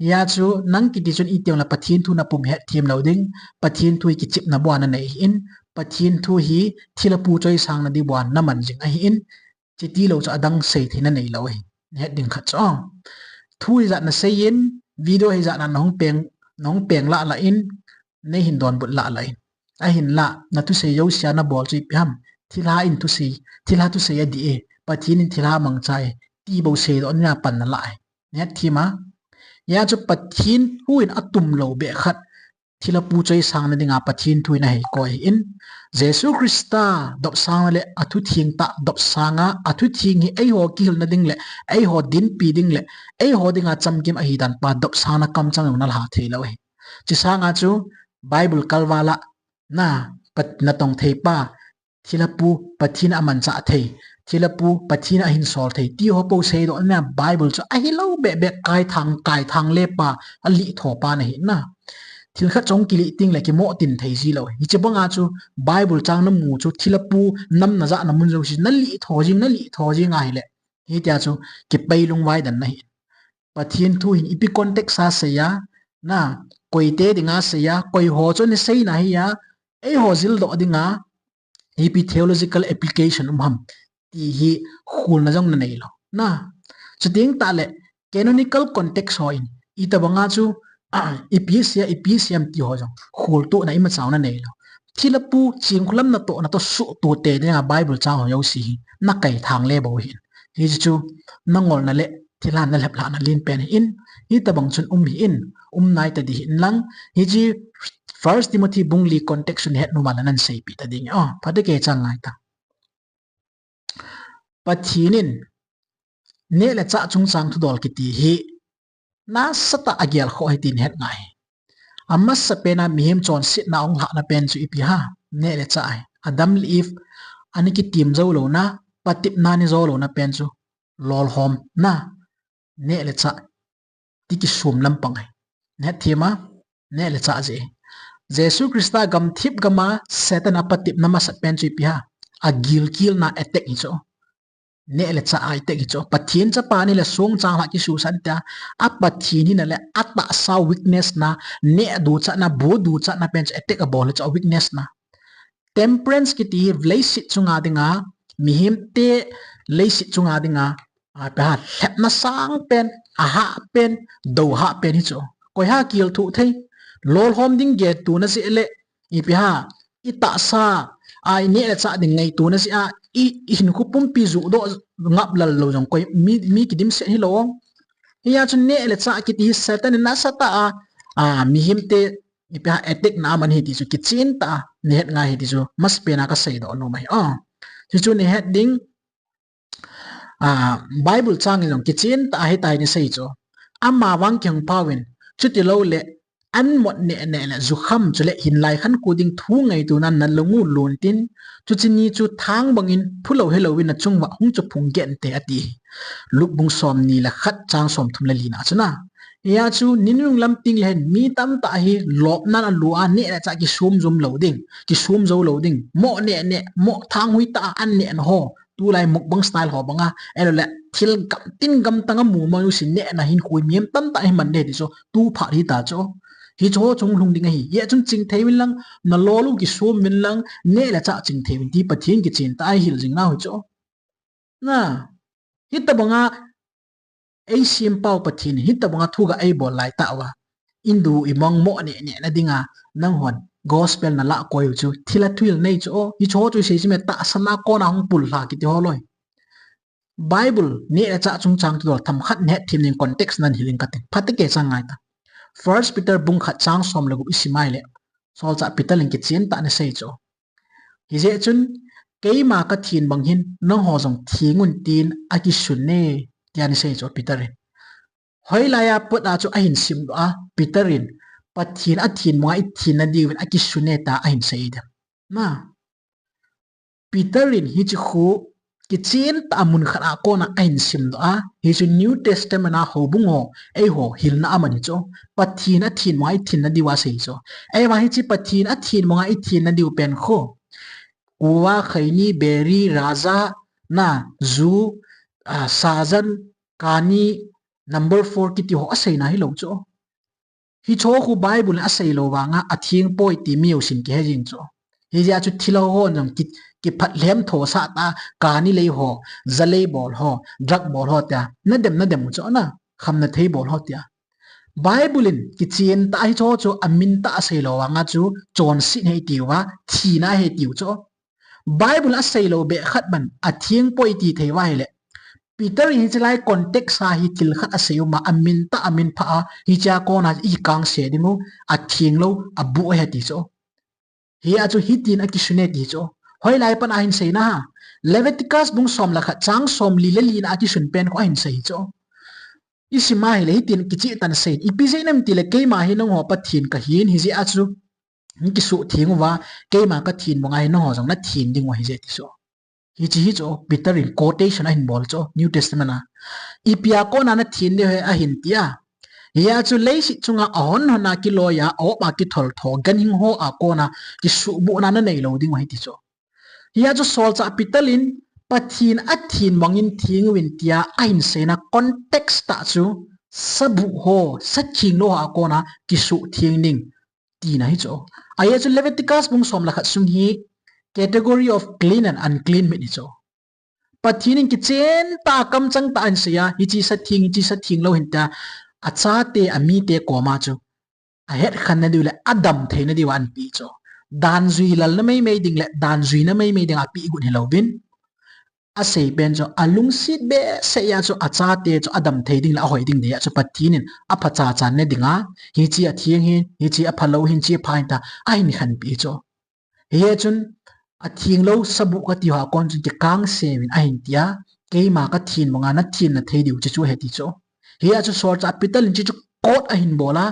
Hia chu nang kiti chun iti ong le Pathen thu na pum het them lou ding. Pathen thu hi kichepna bou a na nei hi in. Pathen thu hi thilha pu choisang na di bou a na man jing ahi in. Chiti lou chu adang sei theina nei lou ahi. Na het ding khat chu. Thu hijat na sei in, video hijat na na hung peng, na hung peng lah lah in, nei hin donbut lah lah in. Ahinlah, na thusei jouse a na bol chu ipi ham. Thilha in thusei, thilha thusei adih e. Pathen in thilha mangcha e. Ti bou seidoh na pan na lah e. Na het them a. Hia chu Pathen thu in atum lou beh khat. Thilha pu choisang na dinga Pathen thu in ahi koi hi in. Jesu Christa dopsang na le athutheng tah dopsang a, athutheng hi eiho kihilna ding le, eiho dinpi ding le, eiho dinga chamkim ahi dan pa dopsang na kamchang jong na lha thei lou hi. Chi sanga chu Bible kalval a na, pat na tong thei pa, thilha pu Pathen a manchah thei, thilha pu Pathen a hin sol thei, ti ho pou seidoh na Bible chu ahi lou beh beh kai thang, kai thang le pa, alih tho pa na hi na. Thil khat chong kilih ting le kimoh tin thei ji lou. Hiche banga chu Bible chang na mu chu thilha pu nam na ja na mun jouse na lih tho jing, na lih tho jing ahi le. Hitia chu kipei lungvai dan na hi. Pathen thu hin ipi context a sei a, na, koite dinga sei a, koi ho chu ni sei na hi a, eiho jildoh dinga, ipi theological application um ham, ti hi khulna jong na nei lou. Na, chuteng tah le, canonical context ho in, itobanga chu, ah, ipi sei a, ipi sei am ti ho jong, khultohna imacha jong na nei lou. Thilha pu, chingkhulam natoh, natoh suhtoh te dinga Bible chang ho jouse hi, na kai thang le bou hi in. Hichu, na ngolna le, thilha na lhep lhah na len pen hi in, hitobang chun um hi in, um nai ta di hi in lang, hiche First Timothy bung li context chu na het nom a le nan seipi ta ding. O, pha te kei cha ngai ta. Pathen in neh le chah chungchang thudol kiti hi nasatah a agel khoh ahi tin het ngai. Amasapen a mihem chonsetna ahung lhahna pen chu ipi ham, neh le chah ahi. Adam le Eve ana kitem jou louna, patepna ana jo louna pen chu lolhomna, neh le chah ti kisum lampang ahi. Na het them a, neh le chah jeh. Jesu Christa gamthip gam a Satan a patepna masat pen chu ipi ham, agilkelna attack hi chu. Neh le chah a attack hi chu. Pathen chapa nahile songchang lhah kisuhsah in tia. A Pathen hina le atahsa weakness na, neh duchatna, bu duchatna pen chu attack abol hi chu, a weakness na. Temperance kiti hi leiset chunga dinga, mihemte leiset chunga dinga, a, ipi ham, lhepna sang pen, ahah pen, dohah pen hi chu. Koi ham kil thuh thei, lolhom ding gel tuna jeh le, ipi ham, i tahsa a i neh le chah ding ngaituna jeh a, i, i hinkho pumpi juhdoh ngap lal lou jong koi mi, mi kidimset hilou. Hijeh chun neh le chah kiti hi Satan in nasatah a, a, mihemte ipi ham attack na aman ahi ti chu kichen tah a nahet ngai ahi ti chu masapen a kaseidoh nom ahi. O, hichu nahet ding, a, Bible chang in jong kichen tah a hitia hi ana sei chu. Amavang kihong pau in, chuti lou le, an mot neh neh le jukham chule hinlai khankho ding thu ngaituna nalung u lon tin, chuche ni chu thang bangin phulou helouvin nachung uva hung chu phung geh inte ati. Luke bung somni le khat chang somthum le lina chu na. Hijeh chu ninung lam tengle hin mi tamtah hi lopna in alu a, neh le chah kisum jum lou ding, kisum jou lou ding. Moh neh neh, moh thang hui tah a an neh na ho. Tulai mukbang style ho banga, ahilou le thil gam tin gam tang a mu ma u sin nehna hin khui mihem tamtah hi man de ti chu, tu phat hita chu. Hichu ho chu hung lhung ding ahi. Hijeh chun chingthei uvin lang, nalol u kisum uvin lang, neh le chah chingthei uvin ti Pathen kichen tah a ihil jing nau hi chu. Na, hitabanga eisempau Pathen in hitabanga thugah eibol laitah uva, indu imong moh neh neh na dinga, nanghon gospel nalah koi u chu, thil a thuhil nei chu o, hichu ho chu isei chu me, tahsan a kona hung pullha kiti ho loi. Bible neh le chah chungchang thudol themkhat nahet them ding, context nan hil in kating. Phatah kei chang ngai ta. First Peter bung khat chang som le gup isim a ahile, solchah Peter in kichen tah a ana sei chu. Hijeh chun, keima kathen bang hin, nangho jong theng un tin akisun e, tia ana sei chu Peter in. Hoilai a pat a chu ahin simdoh a, Peter in, Pathen athen banga ithen nadiuvin akisun e tia ahin sei dem. Na, Peter in hiche khu kichen tah a mun khat a kona ahin simdoh a, hichu New Testament a houbung ho, eiho hilna aman hi chu. Pathen athen banga ithen nadiu asei chu. Ahivang hiche Pathen athen banga ithen nadiu pen khu, kuva, khaini, beri, raja, na, ju, a, sajan, kani, number four kiti ho aseina hilou chu. Hichu khu Bible in asei lou vanga atheng poi ti mi jousen kihe jing chu. Hijeh a chu thilha ho jong ki, kiphat lhem thosah tah a, kani lei ho, ja lei bol ho, drug bol ho tia, nadem nadem u chu na, khamna thei bol ho tia. Bible in kichen tah a hichu chu amin tah a asei lou vanga chu chonset ahi tiu va, thina ahi tiu chu. Bible asei lou beh khat bang atheng poi ti thei uva ahile, Peter in hiche lai context a hi thil khat asei u ma, amin tah, amin pha a, hichea kona ikangse ding u, atheng lou, abuh ahi ti chu. Hia chu hitin akisun e ti chu. Hoilai pat a ahin seina ham. Leviticus bung som le khat chang somli le lina a kisun pen khu ahin sei chu. Isim a ahile hitin kicheh tah in asei. Ipi jeh ham itile keima hi nangho Pathen kahin, hijeh a chu nakisuhtheng uva, keima kathen banga hi nangho jong nathen ding u ahi jeh ti chu. Hiche hi chu Peter in quotation ahin bol chu New Testament a. Ipi a kona nathen diu ham ahin tia. Hia chu leiset chunga ahon hon a kiloi a, a-op a kithol tho, ganhing ho a kona kisuhbuhna nanei lou ding u ahi ti chu. Hia chu solchah Peter in Pathen athen bangin theng uvin tia ahin seina context tah chu sabuh ho, satheng lou ho a kona kisuhtheng ding tina hi chu. Ahia chu Leviticus bung som le khat sung hi category of clean and unclean meat hi chu. Pathen in kichen tah a kamchang tah a ahin sei a, hiche satheng, hiche satheng lou ahin tia, achate, amite koma chu ahetkhen nadiu le adam theina diu a ahin pe chu. Dan jui lalna meimei ding le dan juina meimei ding a apeh got hilouvin, asei pen chu alungset behseh a chu achate chu adam thei ding le ahoi ding dia chu Pathen in aphacha chan ne dinga, hiche atheng ahin, hiche aphalou ahin, hiche apha ahin tia ahin khenpeh chu. Hijeh chun atheng lou sabuh kati ho a kon chun kikangse uvin ahin tia, keima kathen banga nathen nathei diu chu chu ahi ti chu. Hia chu solchah Peter in chu chu quote ahin bol a,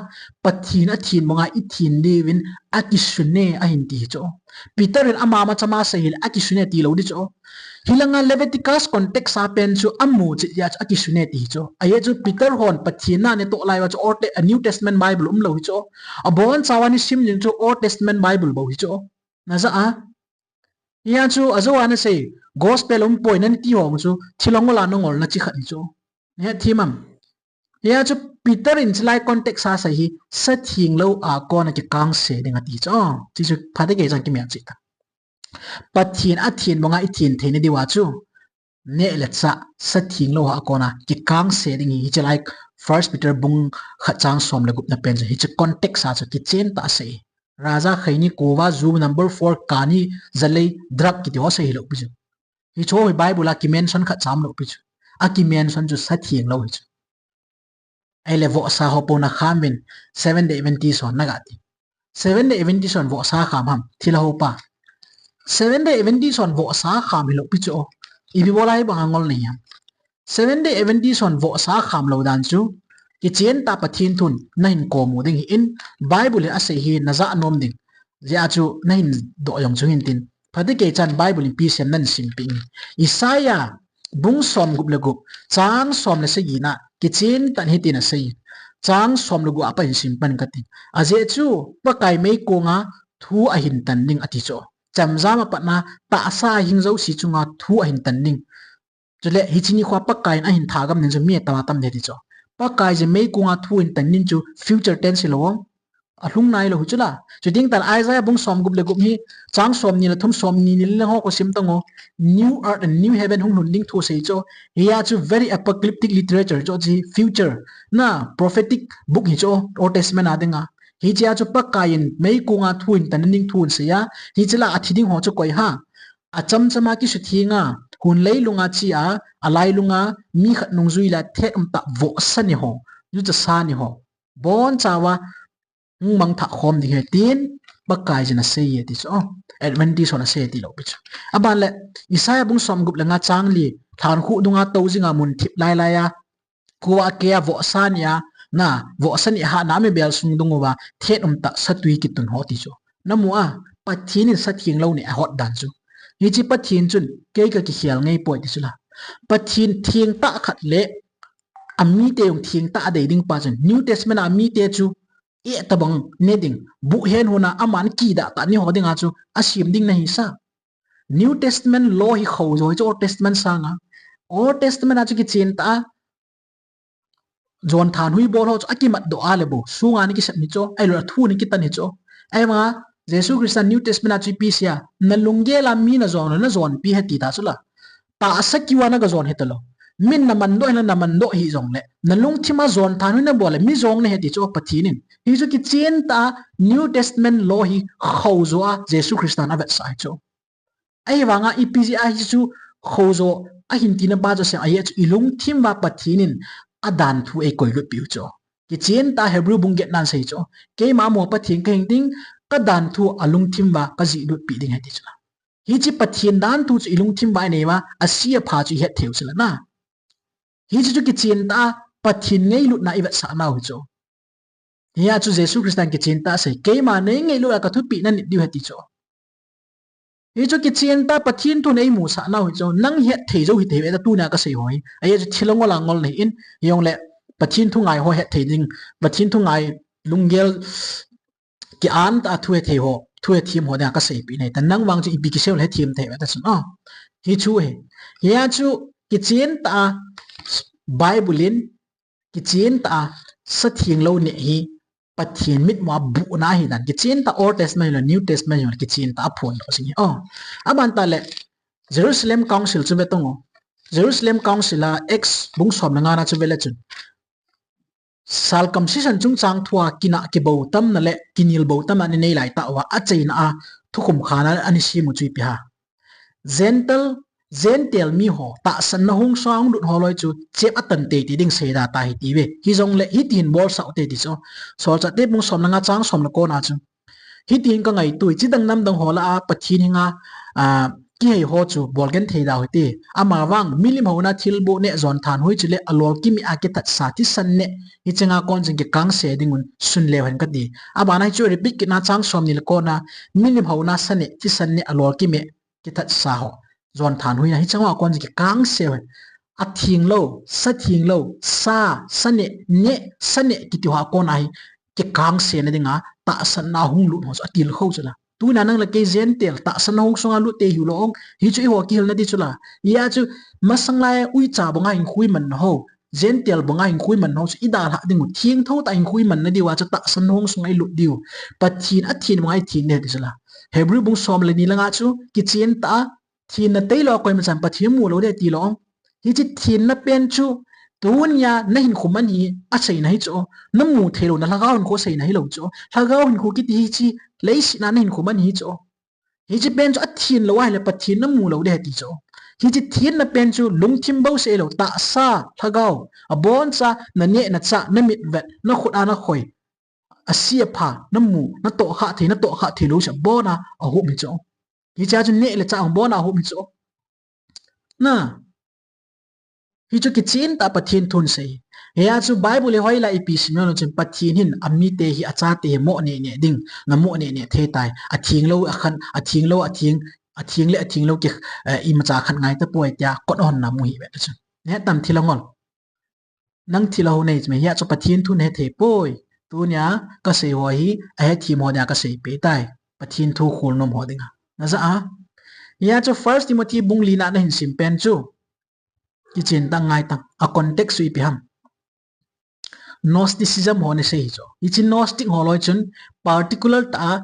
Pathen athen banga ithen diuvin akisun e ahin ti hi chu. Peter in ama machama asei hile akisun e ti lou di chu. Hilanga Leviticus context a pen chu amu chet jeh a chu akisun e ti hi chu. Ahia chu Peter hon Pathen na natoh lai uva chu Old Te-, New Testament Bible umlou hi chu. Abonchauva nasim jing chu Old Testament Bible bou hi chu. Najah a. Hia chu ajou a ana sei, Gospel um poi nati ho chu, thilong ola nangol na chi khat hi chu. Nahet thim am? Hia chu Peter in chilai context a asei hi, sa theng lou a kona kikangse ding ati chu. Chi chu phatecha kimelchih ta. Pathen a theng banga i theng theina diuva chu, neh le chah, sa theng lou a kona kikangse ding hi, hiche lai First Peter bung khat chang som le gup na pen chu, hiche context a chu kichen tah a asei. Raja khaini kova, ju number four, kani, jalei, drug kiti ho asei hilou pi chu. Hiche ho hi Bible a kimention khat cha umlou pi chu. Akimention chu sa theng lou hi chu. Ahile vohsa ho po na kham uvin, Seventh Day Adventist ho na ga ti. Seventh Day Adventist hon vohsa kham ham, thilha ho pa. Seventh Day Adventist hon vohsa kham hilou pi chu. Ipi bola hibanga ngol nei ham? Seventh Day Adventist hon vohsa kham lou dan chu, kichen tah Pathen thun nahin kom u ding ahin, Bible in asei hi najah nom ding. Hijeh a chu nahin doh jong chu hin tin. Phatecha in Bible in ipi asei ham nahin sim peh inge. Isaiah bung som gup le gup, chang som le sagi na, kichen tah in hitin asei. Chang som le gup a pat hin sim pan kate. Ajeh chu, Pakai meikong a thu ahin tan ding ati chu. Chemjam a pat na, tahsa a hing jouse chunga thu ahin tan ding. Chule, hiche nikho a Pakai in ahin thagam ding chu mi atam atam ding ati chu. Pakai jeh meikong a thu ahin tan ding chu future tense hilou. Alhung nailou hi chu la. Chuteng tah le Isaiah bung som gup le gup hi, chang som ni le thum, som ni ni le ho khu sim tang u. New earth and new heaven hung lhun ding thu asei chu. Hia chu very apocalyptic literature chu, chu future. Na prophetic book hi chu, Old Testament a dinga. Hichea chu Pakai in meikong a thu ahin tan ding thu asei a. Hiche la athi ding ho chu koi ham? Achamcham a kisutheng a, hun leilung a che a, alailung a mi khat nungjui le thet umtah vohsa ni ho, juchasa ni ho, boncha uva hung mangthah khom ding ahi tin, Pakai jin asei e ti chu. Oh, Adventist hon asei tilou pi chu. Aban le, Isaiah bung som gup le nga chang li, lhankhuh dunga tou jinga mun thip lai lai a, kua kea vohsa ni a, na, vohsa ni a hatna mi bel sung dung uva, thet umtah satui kitun ho ti chu. Namu a, Pathen in sa theng lou neh ahot dan chu. Hiche Pathen chun, kei kakikhel ngei poi ti chu la. Pathen theng tah khat le, amite jong theng tah adei ding pa chun, New Testament a amite chu, eh, tabang ne ding, buh hen hon a, aman kidah tah ni ho dinga chu, asem ding nahi sa. New Testament law hi khoh jo hi chu Old Testament sanga. Old Testament a chu kichen tah a, jon thanhui bol ho chu akimat doh a le bou, sunga ni kisem hi chu, ahilou le thu ni kitan hi chu. Ahivanga, Jesu Christa New Testament a chu ipi asei a, nalunggel a mi najon lou, najonpi ahi ti ta chu la. Tahsa kiu a naga jon hita lou. Min naman doh hile naman doh hih jongle, nalungthim a jon thanhui nabol le, mi jong nahi ti chu Pathen in. Hichu kichen tah a New Testament law hi khoh jo a Jesu Christa in avetsah hi chu. Ahivanga ipi jeh a hichu khoh jo ahin tina pa chu asei em, ajeh chu ilungthim uva Pathen in adan thu eikoi lut piu chu. Kichen tah a Hebrew bung get na asei chu. Keima amaho Pathen kahi ding, kadan thu alungthim uva kajih lut pi ding ahi ti chu. Hiche Pathen dan thu chu ilungthim uva inei uva, ase apha chu ihet thei u chu la na. Hiche chu kichen tah a Pathen ngailutna ivetsah nau hi chu. Hia chu Jesu Christa in kichen tah a asei, keima neingailut a kathupeh nanit diu ahi ti chu. Hichu kichen tah a Pathen thun eimusah nau hi chu, nang het thei jou hite ve ta tunia kasei ho hi. Ajeh chu thilong ola ngol nahi in, hijongle Pathen thu ngai ho het thei ding, Pathen thu ngai lunggel kian tah a thu hethei ho, thu hethem ho dinga kaseipeh nahi ta, nang vang chu ipi kisei le hethem thei ve ta chun, ah. Hichu ahi. Hia chu kichen tah a Bible in kichen tah a sa theng lou neh hi Pathen mitmu a buhna ahi dan. Kichen tah Old Testament le New Testament le kichen tah a phondoh jing ahi. Oh, aban tah le Jerusalem Council chu ve tang u. Jerusalem Council a Acts bung som le nga na chu ve le chun, circumcision chungchang thua kinah kibou tamna le kinel bou tamna anei lai tah uva, achaina a thukhum khat ana sem u chu ipi ham? Gentile, Gentile mi ho, tahsanna hung sa hung lut ho loi chu, chep atan teitei ding seida tahi ti ve. Hijongle, hitin bolsah u hite ti chu. Solchahte bung som le nga chang som le ko na chu. Hitin kangaito e, chidang namdang ho lah a, Pathen henga, a, kihei ho chu, bolgenthei da u hite. Amavang, milim houna thilboh neh jon thanhoi chule, alolkim a kithatsa thisan neh, hiche nga kon chun kikangse dingun, sun leu hen kati. Abana hichu repeat kit na chang som ni le ko na, milim houna sa neh, thisan neh, alolkim a kithatsa ho. Jon thanhoina hiche nga kon chun kikangse u hen. Atheng lou, sa theng lou, sa, sa neh, neh, sa neh kiti ho a kon ahi, kikangse na dinga, tahsanna hung lut ho chu atilkhou chu la. Tuna nang le kei Gentile, tahsan hung sunga lut te hiu lou ong. Hichu eiho kihilna di chu la. Hia chu masang lai uicha banga hinkho imanna ho, Gentile banga hinkho imanna ho chu idalhah ding u. Thengtho tah hinkho imanna diu a chu tahsan hung sunga ilut diu. Pathen athen banga ithen ding ti chu la. Hebrew bung som le ni langa chu kichen tah a, thenna tailou a koima chan Pathen mu lou ding ti lou ong. Hiche thenna pen chu tunia nahinkho man hi aseina hi chu. Namu theilouna lhagao hinkho seina hilou chu. Lhagao hinkho kiti hiche leiset a nahinkho man hi chu. Hiche pen chu athen lou ahile Pathen namu lou ding ti chu. Hiche thenna pen chu lungthim bou seh lou, tahsa, lhagao, aboncha, naneh nachah, namitvet, nakhut a nakhoi, ase apha, namu, natohkhah thei, natohkhah thei lou seh, abona ahop hi chu. Hichea chu neh le chah abona ahop hi chu. Na. Hichu kichen tah Pathen thun sei. Hia chu Bible hi hoilai ipi sim jong chun Pathen hin amite hi, achate hi mo neh neh ding, namo neh neh thei tai. Atheng lou akhan, atheng lou, atheng, atheng le atheng lou ki, eh, imacha khat ngai tapoi tia kot ahon na mu hi ve ta chu. Neh tam thil angol. Nang thil aho nei chu me hia chu Pathen thu neh thei poi. Tunia kasei ho hi, ahethem ho dia kasei peh tai. Pathen thu khol nom ho dinga. Naja a. Hia chu First Timothy bung lina nahin sim pen chu. Kichen tah ngai tang. A context chu ipi ham. Gnosticism ho nasei hi chu. Hiche Gnostic ho loi chun particular tah a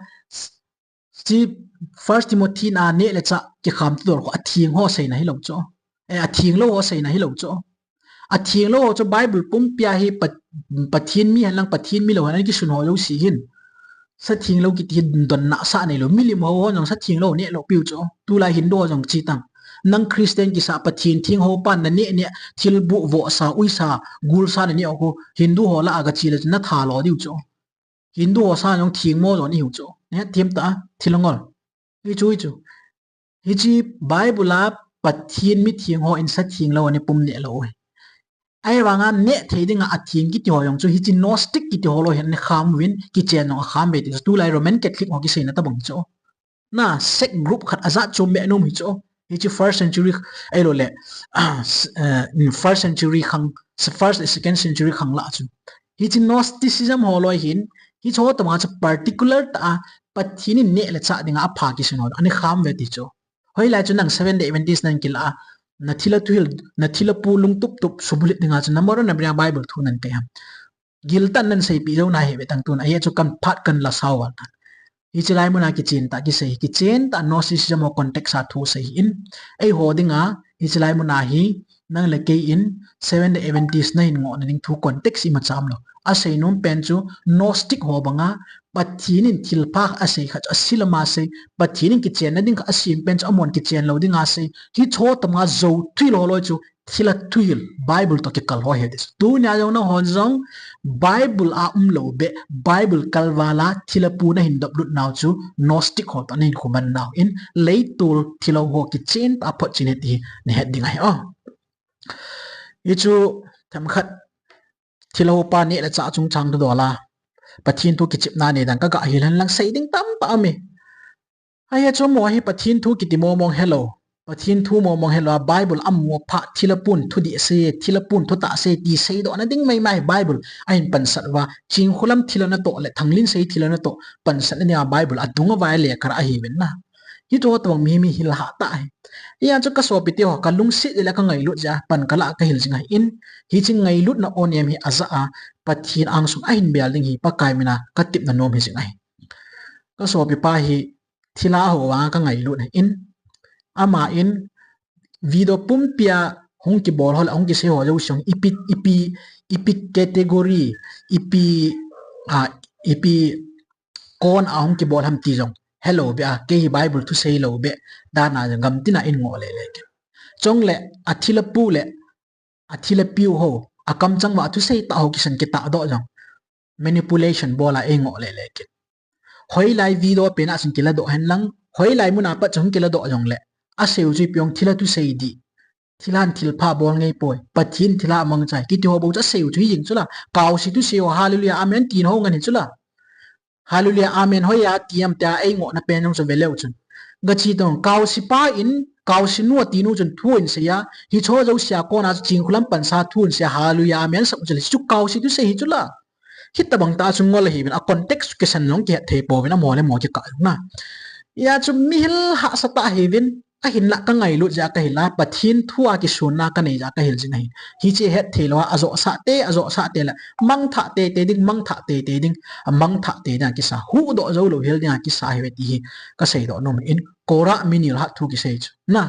First Timothy na neh le chah kikham tu dol kho atheng ho seina hilou chu. Eh, atheng lou ho seina hilou chu. Atheng lou ho chu Bible pumpia hi Pat-, Pathen mi hen lang Pathen mi lou hen lang kisun ho jouse hin. Sa theng lou kiti hi donna sa neilou. Milim ho ho jong sa theng lou neh lou piu chu. Tulai Hindu ho jong chi tang. Nang Christian kisa Pathen theng ho pan naneh neh thil bu vohsa, uisa, gulsa naneh ho Hindu ho lah a gache le chu natha lou diu chu. Hindu ho sa jong theng mo jong ihiu chu. Nahethem tah, thil angol. Hichu, hichu. Hiche Bible a Pathen mi theng ho in sa theng lou anei pum neh lou hi. Ahivanga neh thei dinga atheng kiti ho jong chu hiche Gnostic kiti ho loi hin akham uvin kichen jong akham ve ti chu tulai Roman Catholic ho kiseina tobang chu. Na sect group khat ajat chom be nom hi chu. Hiche first century ahilou le, ah, s-, eh, first century khang, s-, first le second century khang lah chu. Hiche Gnosticism ho loi hin, hiche ho tobang chu particular tah a Pathen in neh le chah dinga apha kisun ho anei kham ve ti chu. Hoilai chu nang Seventh Day Adventist nang kilah a, nathil a thuhil, nathil a pu lungtup tup subulhit dinga chu namoron na bria Bible thu nang kai ham. Giltan nan seipeh jou nahi ve tang tun, ahi chu kan phat kan la sao val tan. Hiche lai muna kichen tah kisei, kichen tah Gnosticism ho context a thu sei in, eiho dinga, hiche lai muna hi, nang le kei in, Seventh Day Adventist nahin ngohna ding thu context ima cham lou. Asei nom pen chu, Gnostic ho banga, Pathen in thilpha asei khat chu, asil ama sei, Pathen in kichenna ding khat asem pen chu, amon kichen lou dinga sei, hiche ho tobanga jou thuhil ho loi chu, thil a thuhil Bible toh kikal ho hi ti chu. Tunia jong nahon jong Bible a umlou beh, Bible kalval a thil a pu nahin doplut nau chu Gnostic ho toh nahin khuman nau in leitol thilou ho kichen tah a photchen e ti hi nahet ding ahi o. Hichu themkhat thilou pa neh le chah chungchang thu dol a Pathen thu kichepna nei dan kaga hil hen lang sei ding tamtah aume. Ahi chu mo hi Pathen thu kiti momong helou. Pathen thu momong helou a Bible a mu a pha thil a pun thudih sei, thil a pun thutah sei ti seidohna ding maimai Bible ahin pansat uva. Chingkhulam thil a natoh le Thanglinsei thil a natoh pansatna dinga Bible adung a vai a lekha ahi uvin na. Hiche ho tobang mi hi mi hil hah tah hi. Hia chu kasopi teho kalungset le kangailut jeh a pan kalah kahil jing ahin. Hiche ngailutna onem hi ajah a Pathen angsung ahin bel ding hi Pakai mina katepna nom hi jing ahi. Kasopi pa hi thil a ho vanga kangailut ahin. Ama in video pumpia hung kibol ho le hung kisei ho jouse jong ipi, ipi, ipi category, ipi, ah, ipi kon a hung kibol ham ti jong helou beh a, kei hi Bible thu seilou beh dan a jong gamtina in ngoh lele kit. Chule athil a pu le athil a piu ho, akamchang uva athusei tah ho kisan kitah doh jong manipulation bol a ei ngoh lele kit. Hoilai video pen a chun kiladoh hen lang, hoilai muna pat chun kiladoh jongle, asei u chu ipi ong thil a thusei dih, thilhan thilpha bol ngei poi, Pathen thilha mangchai kiti ho bou chu asei u chu hijeng chula. Kaosi thusei ho Hallelujah Amen tin ho ngen hi chula. Hallelujah Amen hoiya ti am tia ei ngohna pen jong chu veleu chun, gachi tong kaosi pa in, kaosi nu ati nu chun thu in seiya, hiche ho jousea kona chu Chingkhulam pansa thu in seiya Hallelujah Amen sah u chule chu kaosi thusei hi chula. Hitobang tah chu ngol ahiuvin a context kisan jong kihet thei pouvin amo le amo kikah jong na. Hia chu mihil hahsa tah hiuvin, ahinlah ka ngailut jeh a ka hil a, Pathen thu a kisonna ka nei jeh a ka hil jing ahi. Hiche het thei lou a, ajoh sah te, ajoh sah te le, mangthah tei tei ding, mangthah tei tei ding, amangthah tei ding a kisa, huhdoh jou lou hel ding a kisa ahiuve ti hi ka seidoh nom in, Korah mi nilhah thu kisei chu. Na,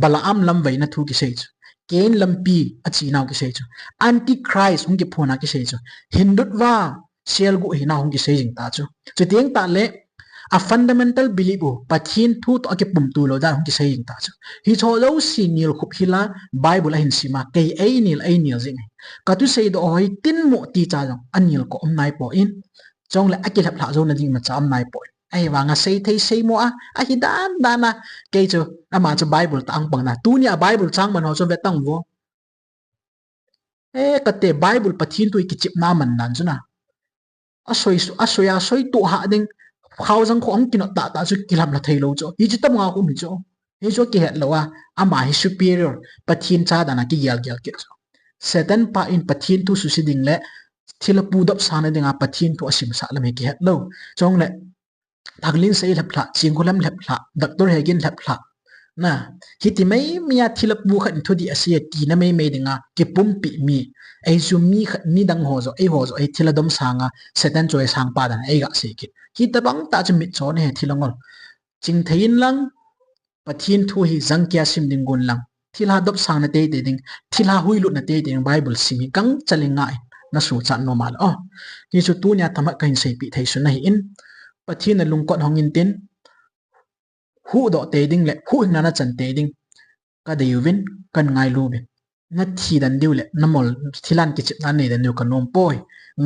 Balaam lamvaina thu kisei chu. Cain lampi a chinau kisei chu. Antichrist hung kiphonna kisei chu. Hindutva, selguh hinau hung kisei jing ta chu. Chuteng tah le, a fundamental belief u, Pathen thu toh a kipumtu lou dan hung kisei jing ta chu. Hicho jouse nilkhup hil a, Bible a hin sim a, kei ei nil, ei nil jing ahi. Ka thuseidoh ho hi tin mo ti cha jong, anilkoh um nai poi. Chule a kilhep lhah jouna ding imacha um nai poi. Ahivang a sei thei sei mo a, ahi dan dan a, kei chu, ama chu Bible tah a hung pang na. Tuni a Bible chang man ho chu ve tang vo. E, kate Bible Pathen thu i kichepna man dan chu na. Asoi, asoi a soi toh hah ding, khao jang kho hung kinot tah tah chu kilam la thei lou chu. Hichu tam nga khum hi chu. Hichu kihet lou a, ama hi superior, Pathen cha dan a kigel gel kit chu. Satan pa in Pathen thu suse ding le, thilha pu dopsang na ding a Pathen thu asimsah lam hi kihet lou. Chule, Thanglinsei lhep lhah, Chingkholam lhep lhah, Doctor Hegin lhep lhah. Na, hiti mai mai a thilha pu khat in thudih asei e tina mai mai ding a, kipumpi mi. Ei chu mi khat, mi dang ho joh, ei ho joh, ei thilha domsang a, Satan chu ei sangpa dan, ei ga sei kit. Hitabang tah chu mitcho na hi thilha ngol. Chingthei in lang, Pathen thu hi jangkia sim ding gon lang. Thilha dopsang na tei tei ding, thilha huilut na tei tei ding, Bible sim hi gangchal in ngai, na suhchat nom a le. Oh, hichu tunia themkhat ka hin seipeh thei sun ahi in, Pathen a lungkot hong in tin, huhdoh tei ding le, huhhingna na chan tei ding, ka dei uvin, kan ngailu uvin. Na thi dan diu le, na mol thilan kichepna nei dan diu ka nom poi.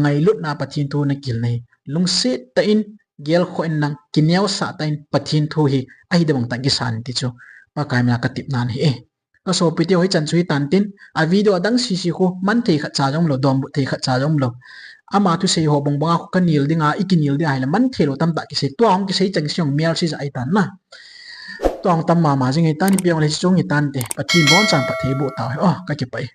Ngailutna Pathen thu na kihil na hi. Lungset tah in, gelkhoh in lang, kineosah tah in, Pathen thu hi, ahi debang tah kisan ti chu, Pakai mina ka tepna ahi e. Ka sopite ho, hichan chu hitan tin, a video adang sisi khu, man thei khat cha jong lou, donbut thei khat cha jong lou. Ama thusei ho bang bang a khu ka nil ding a, i kinil ding a hile, man thei lou tamtah kisei, tua hung kisei chang song mial si ja ahi tan na. Tua hung tam mama jing ahi tan, ipi hung le chung hitan te, Pathen bonchan phatthei boh tau hen. Oh, ka kipah e.